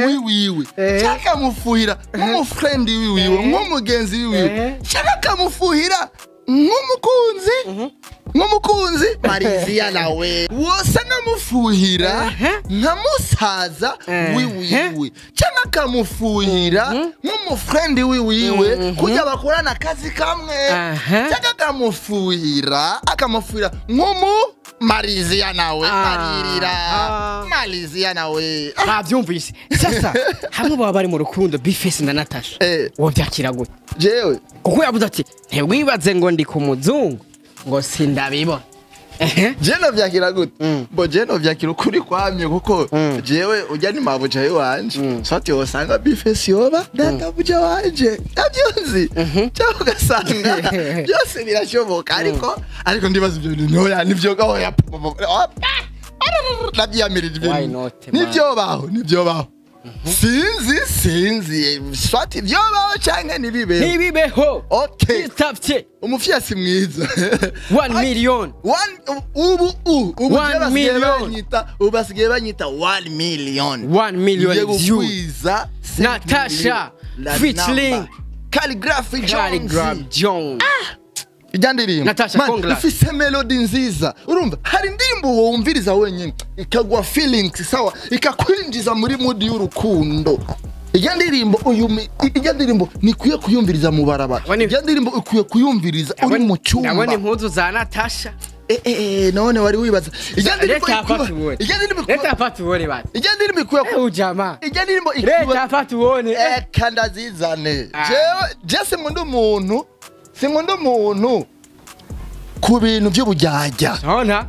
wiwiwe, cyakamufuhira nk'umufrendi wiwiwe, nk'umugenzi wiwiwe, cyakamufuhira nk'umukunzi, nk'umukunzi mariziya nawe wose nkamufuhira nka musaza wiwiwe, cyangwa akamufuhira nk'umufrendi wiwiwe kujya bakorana akazi kamwe, cyangwa akamufuhira nk'umu mariziya nawe maririra mariziya nawe. Bavyumvise. Sasa hamwe baba bari mu rukundo, Bface na Natasha, wovyakira gute? Jewe Kuko yavuze ati ntiwibaze ngo ndi ku muzungu ngo sindabibona. Je novyakira gute? Bo je novyakira ukuri kwamye, kuko jewe ujya ni mabuja yiwanje, swati wosanga Bface yoba databuja wanje, ntavyonzi, cyangwa ugasanga byose birashoboka. Ariko ndibaza ibyo bintu ntoya nivyo oya navyiyamirije ibyo Why bintu. not, man? Nivyobaho, nivyobaho, sinzi swati vyobaho canke ntibibeho. Ntibibeho. Okay. Bitavye. Umufyasi mwiza. 1 million. One ubu One je basigaye million. banyita, ubu basigaye banyita 1 million. 1 million Ngiye views. gukwiza Natasha La featuring number. Calligraphy Jones. Calligraph Jones. Ijya ndirimbo Natasha, Man, congrats. ifise melody nziza. Urumva hari indirimbo wumviriza wenyine ikagwa feelings, sawa, ikakwinjiza muri mood y'urukundo. Ijya ndirimbo ijya ndirimbo nikwiye kuyumviriza mu barabara, ijya ndirimbo ikwiye kuyumviriza uri mu cyumba. Ndabona impuzu za Natasha. None wari wibaza ijya ndirimbo Leta hapa tuone. ijya ndirimbo Leta hapa tuone basi. ijya ndirimbo ikwiye Ujamaa. ijya ndirimbo ikwiye Leta hapa tuone. Eka ndazizane. Ah. Jewe je sinkunda umuntu ku bintu by'ubujyajya. Ona.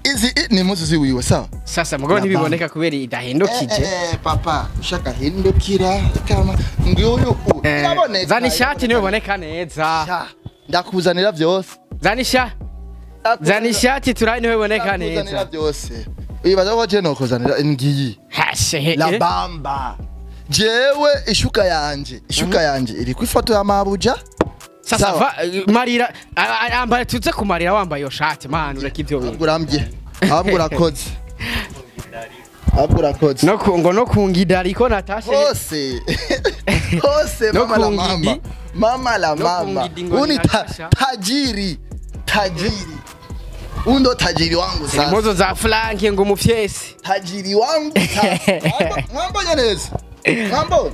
Izi ni impuzu ziwiwe, sawa. Sasa mugabo ntibiboneka kubera idahindukije. Papa ushaka hindukira kama ngiuyu iraboneka. Zana ishati niyo iboneka neza. Sha, ndakuzanira byose. Zana isha. Zana ishati turayi niyo iboneka Ndakuzanira neza. byose. Wibaza ko je nokuzanira ngiyi Hashe. la bamba? Jewe ishuka yanje iri ku ifoto ya mabuja. Sasa Sawa. Marira ambara tuze kumarira wambaye iyo shati man, ureka ivyo bintu. Ahubwo urambye, ahubwo urakoze, ahubwo urakoze. No ku ngo no kungida ariko Natasha. Hose. Hose No mama la kungidi. mama. Mama la No mama. kungidi ngo Huu ni ni Natasha. tajiri. Tajiri. Huu ndo tajiri wangu sasa. Impuzu za Frank ngo umufyesi. Tajiri wangu sasa. Mwambonye neza. Mwambonye.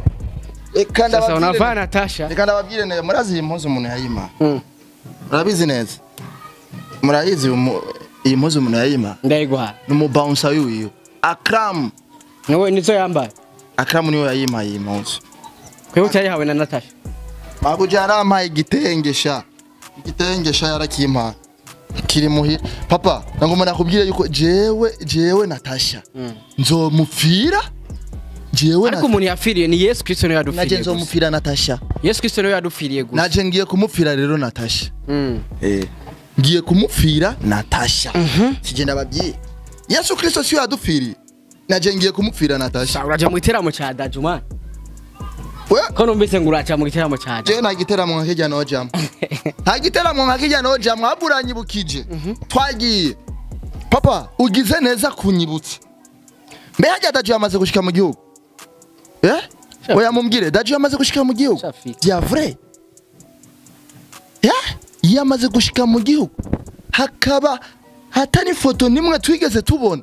Reka Sasa ndababwire. unavaa Natasha. Reka ndababwire neza. Murazi iyi mpuzu umuntu yayima. Murabizi neza. Murayizi iyi mpuzu umuntu yayima. Ndayiguha. Ni umubouncer wiwe. Akram. Niwe nizo yambaye. Akram niwe yayimpaye iyi mpuzu. Kwewe utayihawe na Natasha. Mabuja yarampaye igitenge sha. Igitenge sha yarakimpaye. Kiri muhira. Papa, nangoma nakubwira yuko jewe Natasha. Nzomupfira. Jewe Ariko umuntu yapfiriye ni Yesu Kristo niwe naje yadupfiriye. Gusa. nzomupfira Natasha. Yesu Kristo niwe yadupfiriye gusa. Naje ngiye kumupfira rero Natasha. Ngiye kumupfira Natasha. Sije ndababwiye. Yesu Kristo siyo yadupfiriye. Naje ngiye kumupfira Natasha. Sha uraja mu giteramo ca Daju man. We Ko numvise ngo uraja mu giteramo ca Daju. je nta giteramo nka kijya nojamwo. Nta giteramo nka kijya nojamwo ahubwo uranyibukije. Twagiye. Papa, ugize neza kunyibutsa. Mbe hajya Daju yamaze gushika mu gihugu? Eh? Oya mumbwire, Daju yamaze gushika mu gihugu? Shafika. Bya vrai? Eh? Yamaze gushika mu gihugu. Hakaba hatari ifoto nimwe twigeze tubona.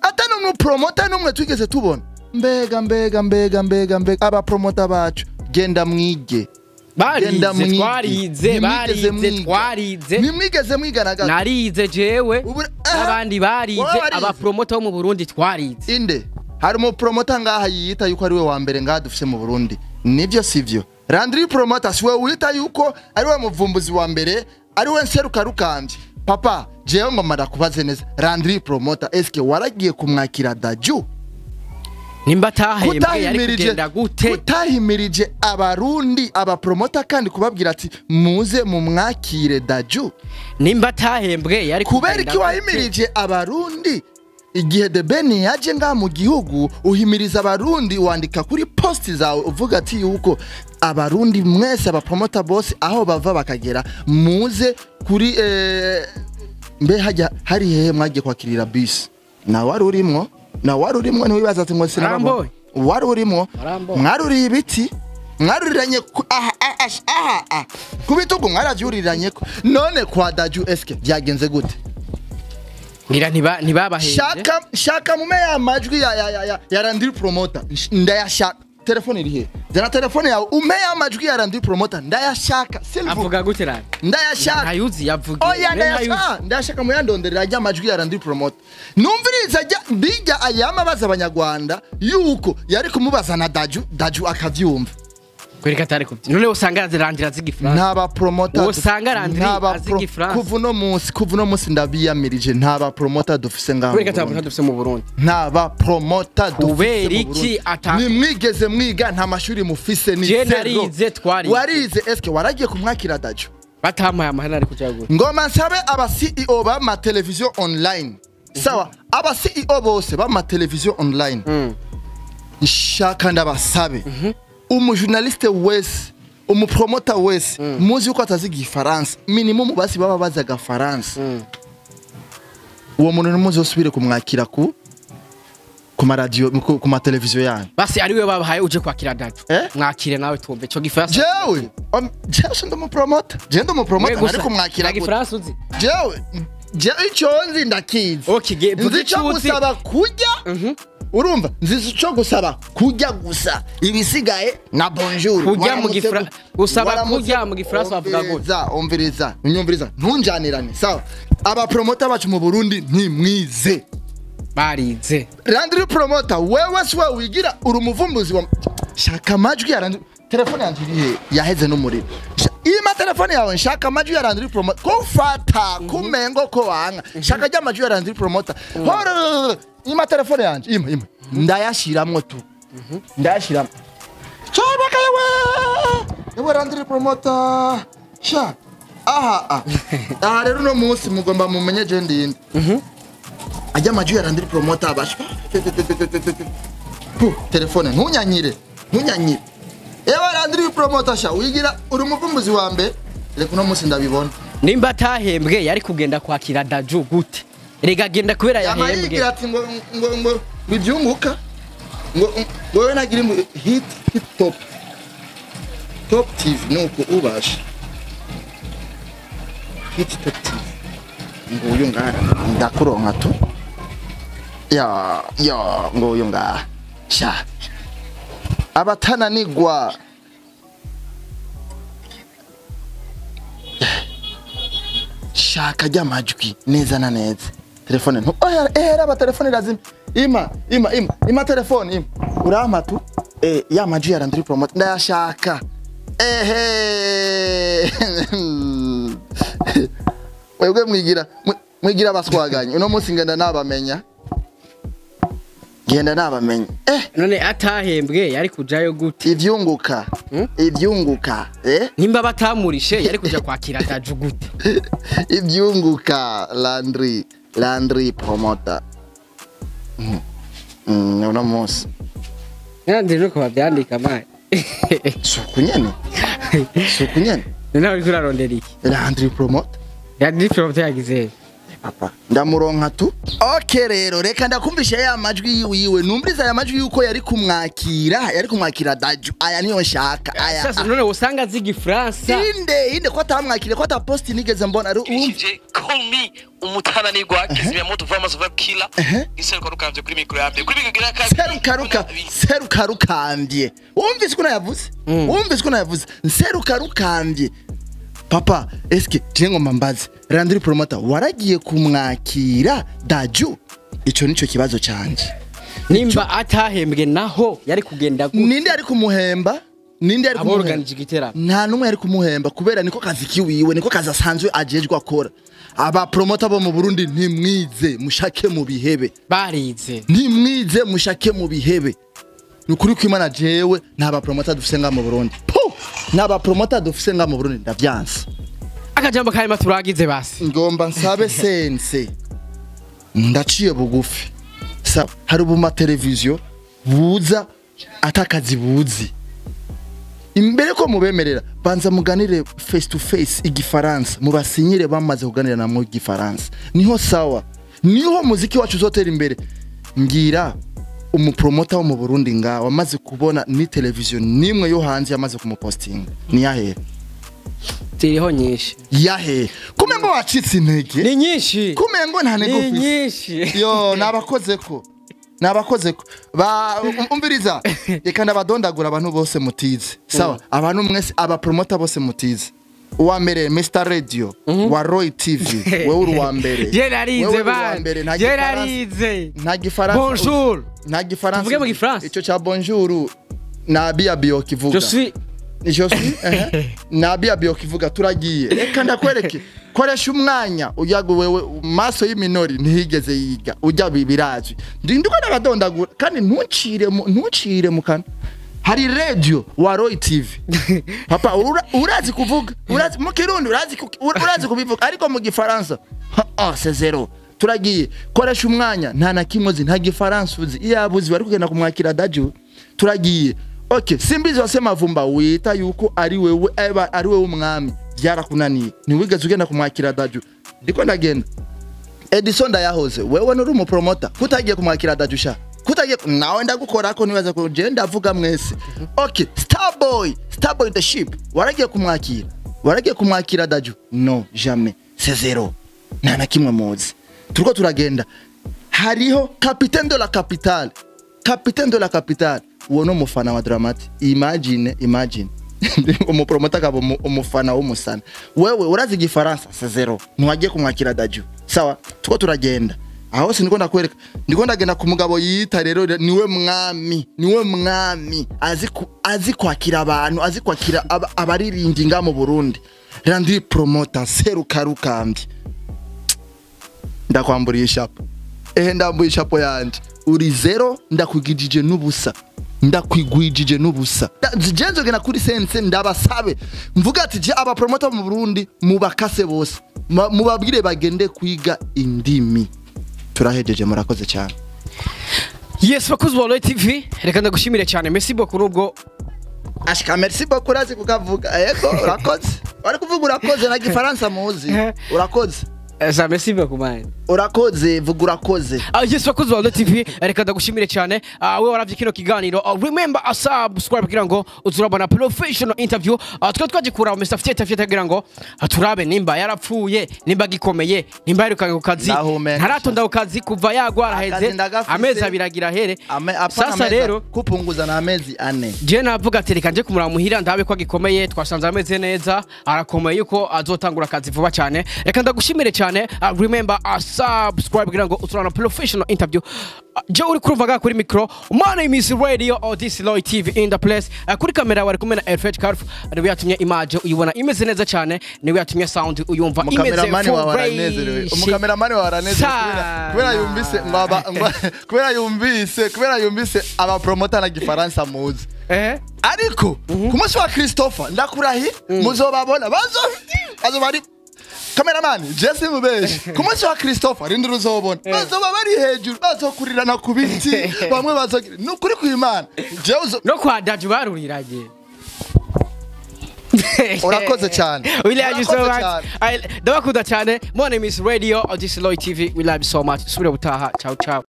Atari n'umupromota n'umwe twigeze tubona. Mbega mbega mbega mbega mbega abapromota bacu genda mwige. Genda Barize mwige. twarize Ntimwigeze barize mwiga. twarize. Nimwigeze mwiga na gato. Narize jewe n'abandi barize Wowe warize. abapromota bo mu Burundi twarize. Inde hari umupromota ngaha yiyita yuko ari we wa mbere ngaha dufise mu Burundi. Nivyo sivyo? Landry Promoter siwe wita yuko ari we muvumbuzi wa mbere, ari we nseruka rukambye. Papa, jewe ngoma ndakubaze neza. Landry Promoter eske waragiye kumwakira Daju? Nimba atahembwe yari kugenda gute? Kutahimirije abarundi abapromota kandi kubabwira ati muze mumwakire Daju. Nimba atahembwe yari Kubera kugenda iki gute? wahimirije abarundi igihe The Ben yaje ngaha mu gihugu uhimiriza abarundi wandika kuri posti zawe uvuga ati yuko abarundi mwese abapromota bose aho bava bakagera muze kuri mbe hajya hari hehe mwagiye kwakirira bisi na wari urimwo na wari urimwo ntiwibaza ati ngo sinababona Aramboye. wari urimwo Aramboye. mwaruriye ibiti mwaruriranye aha aha aha aha ku bitugu mwaravyuriranye ko none kwa Daju eske byagenze gute? Ngira ntibabahembye. Shaka mume ya majwi ya Landry Promoter ndayashaka. Telefone iri he? Zana telefone yawe ume ya majwi ya Landry Promoter ndayashaka. Silver Avuga gute rani? ndayashaka. Ntayuzi yavuga. Oya ndayashaka ndayashaka muyandonderera ajya amajwi ya Landry Promoter. Numviriza ajya bijya ayama baza abanyarwanda yuko yari kumubaza na Daju Daju akavyumva. Kwereka atari kubyi. None usanga Landry aziga ifaransa. Ntaba promoter Uwo usanga Landry ntaba aziga ifaransa. Kuva uno munsi ndabiyamirije ntaba promoter dufise ngaha mu Kwereka atari Burundi. dufise mu Burundi. Ntaba promoter dufise Kubera mu iki Burundi. Nimwigeze mwiga nta mashuri mufise ni Je zero. narize, twarize. Warize eske waragiye kumwakira Daju? Batampaye amahera ari kujagura. Ngoma nsabe aba CEO b'ama television online. Sawa, aba CEO bose b'ama television online. Nshaka ndabasabe. Umujournaliste wese, umupromota wese, muzi yuko atazi igifaransa, minimum basi baba bazi agafaransa. Uwo muntu nimuzi usubire kumwakira ku maradiyo ku mateleviziyo yanyu. Basi ari we babahaye uje kwakira Daju. Eh? Mwakire nawe tumve ico gifaransa. Jewe, jewe si ndumupromota. Jewe ndumupromota Mwe gusa, nari kumwakira nta gute? gifaransa uzi. Jewe, jewe ico nzi ndakizi. Okay, vuga Nzi ico ico uzi. gusaba kurya. Urumva nzi ico gusaba kurya gusa ibisigaye na bonjour. Kurya mu gusaba kurya mu gifaransa bavuga gute? Umviriza, unyumviriza, ntunjanirane. Sawa, abapromota bacu mu Burundi ntimwize. Barize. Landry Promoter wewe siwe wigira uri umuvumbuzi wa shaka amajwi ya Landry. Telefone yanjye iri he? Yaheze n'umuriro. Ima telefone yawe nshaka amajwi ya Landry Promoter ko fata kumengo ko wanga shaka rya amajwi ya Landry Promoter. Horo, ima telefone yanjye ima ima ndayashiramwo tu ndayashiramwo cyabaka yewe yewe Landry Promoter sha aha aha aha rero uno munsi mugomba mumenye je ndinde ajya amajwi ya Landry Promoter abashwa Pu, telefone ntunyanyire ntunyanyire ewe Landry Promoter sha wigira uri umuvumbuzi wa mbere reka uno munsi ndabibona. Nimba atahembwe yari kugenda kwakira Daju gute? Rega agenda kubera Yama yahembwe. yigira ati ngo ngo ngo ibyunguka ngo ngo wewe nagira hit hit top Top TV nuko ubasha Hit Top TV nguyu ngaha ndakuronka tu ya ya nguyu ngaha sha abatananigwa shaka ry'amajwi neza na neza telefone nto oya raba telefone irazima ima ima ima ima telefone ima urampa tu ya majwi ya Landry Promoter ndayashaka ehe wewe mwigira mwigira baswaganye uno munsi ngenda nabamenya None atahembwe yari kujayo gute? Ivyunguka ivyunguka nimba batamurishe yari kuja kwakira Dadju gute? Ivyunguka Landry Promoter uno munsi Landry nuko bavyandika mani suku nyene nawe uriko urarondera iki? Landry Promoter Landry Promoter yagize papa ndamuronka tu. Okay rero reka ndakumvisha ya majwi yiwe numviriza ya majwi yuko yari kumwakira Dadju aya niyo nshaka aya. Sasa none usanga azi Gifaransa inde ko atamwakire ko ataposti nigeze mbona Ishije call me umutananirwa kizimyamoto Vamos Vibe Killer iseruka rukambye kuri mikro ya mbere kuri mikro ya kabiri seruka rukambye wumvise ko nayavuze nseruka rukambye papa eske je ngomba mbaze Landry Promoter waragiye kumwakira Dadju ico nico kibazo canje nimba atahembwe naho yari kugenda gute? Ninde ari kumuhemba aborganije igiteramo nta numwe yari kumuhemba kubera niko kazi kiwiwe niko kazi asanzwe ajejwe akora. Aba promoter bo mu Burundi ntimwize mushake mu bihebe barize ntimwize mushake mu bihebe nukuri kwimana jewe nta ba promoter dufise nga mu Burundi naba promoter dufise nga mu Burundi ndavyanse. Akajambo karima turagize basi ngomba nsabe sense ndaciye bugufi hari ubu televiziyo buza atakazi buzi imbere ko mubemerera banza muganire face to face igifaransa mubasinyire bamaze kuganira namwe igifaransa niho sawa niho muziki wacu uzotera imbere. Ngira umupromota wo mu Burundi nga wamaze kubona ni televiziyo nimwe yo hanze yamaze kumupostinga ni yahe? Ziriho nyinshi yahe kumengo wacitse intege ni nyinshi kumengo nta nego ni nyinshi yo nabakozeko ba umviriza reka ndabadondagura abantu bose mutize sawa abantu mwese aba promoter bose mutize uwa mbere Mr Radio wa Roy TV wewe uri uwa mbere je narize ba je narize nta gifaransa bonjour nta gifaransa tuvuge mu gifaransa ico cha bonjour na bia bio kivuga je suis na bia bio kivuga turagiye reka ndakwereke koresha umwanya uyago wewe maso y'iminori ntihigeze yiga ujya bibirazwi ndiko ndabadondagura kandi ntucire mu kanwa. Hari radio wa Roy TV papa urazi kuvuga urazi mu Kirundi urazi kubivuga ariko mu Gifaransa c'est zero. Turagiye koresha umwanya nta na kimwe nta Gifaransa uzi iyabuzi bari kugenda kumwakira Dadju turagiye. Okay simbizi wasema vumba wita yuko ari wewe ari wewe umwami byarakunaniye ntiwigeze ugenda kumwakira Dadju ndiko ndagenda Edison ndayahoze wewe nuri umupromoter kutagiye kumwakira Dadju sha kutagiye nawe ndagukora ko nibaza ko je ndavuga mwese. Okay Starboy the ship waragiye kumwakira Dadju no jamais c'est zero nta na kimwe muzi turiko turagenda. Hariho capitaine de la capitale uwo no mufana wa Dramati imagine umupromota kabo umufana w'umusana wewe urazi igifaransa c'est zero ntiwagiye kumwakira Dadju sawa tuko turagenda aho siniko ndakwereka ndiko ndagenda ku mugabo yita rero niwe mwami azi kwakira abantu azi kwakira abaririmbyi nga mu Burundi Landry Promoter seruka rukambye ndakwamburiye ishapo ndambuye ishapo yanje uri zero ndakwigijije n'ubusa ndakwigwijije n'ubusa jenzo gena kuri sense ndabasabe mvuga ati je aba promoter mu Burundi mubakase bose mubabwire bagende kwiga indimi. Turahejeje murakoze cyane. Yes bakuzi ba Roy TV reka ndagushimire cyane merci beaucoup nubwo ashika merci beaucoup urazi kukavuga yego urakoze wari kuvuga urakoze na gifaransa muzi urakoze. Sa merci beaucoup man. Urakoze, vuga urakoze. Yes, bakozi ba Royal TV, reka ndagushimire cyane. We waravye kino kiganiro. Remember a subscribe kugira ngo uzurabona professional interview. Twe twagikura Mr. Fieta Fieta kugira ngo turabe nimba yarapfuye, nimba gikomeye, nimba yarukanye ku kazi. Ndahumeka. Ntaratonda ku kazi kuva yagwara Akazi heze ndagafise. amezi 2 agira here. Apana Sasa amezi- rero kupunguza na amezi 4. je navuga ati reka nje kumuraba muhira ndabe ko agikomeye. Twasanze ameze neza, arakomeye yuko azotangura akazi vuba cyane. Reka ndagushimire cyane. Remember a subscribe kugira ngo uturana professional interview. Je uri kurumva ngaha kuri micro, my name is Radio or this Loy TV in the place. Kuri kamera wari kumwe na Elfred Karf, niwe yatumye image uyibona imeze neza cyane, niwe yatumye sound uyumva imeze Umukameramani wawe aranezerewe. fresh. Umukameramani wawe aranezerewe kubera yumvise ngo kubera yumvise aba promoter na gifaransa muzi. Ariko ku munsi wa Christopher ndakurahi muzobabona bazo bari Cameraman Jesse Mubeshi ku munsi wa Christopher rindi uzobona bazoba bari hejuru, bazokurirana ku biti, bamwe bazogira nukuri kw'Imana. Jewe No kwa Daju baruriranye. Urakoze cyane. We love you so Urakoze much. cyane. Ndabakunda cyane. My name is Radio or this is Loy TV. We love you so much. Subira butaha. Ciao ciao.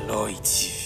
Loy TV.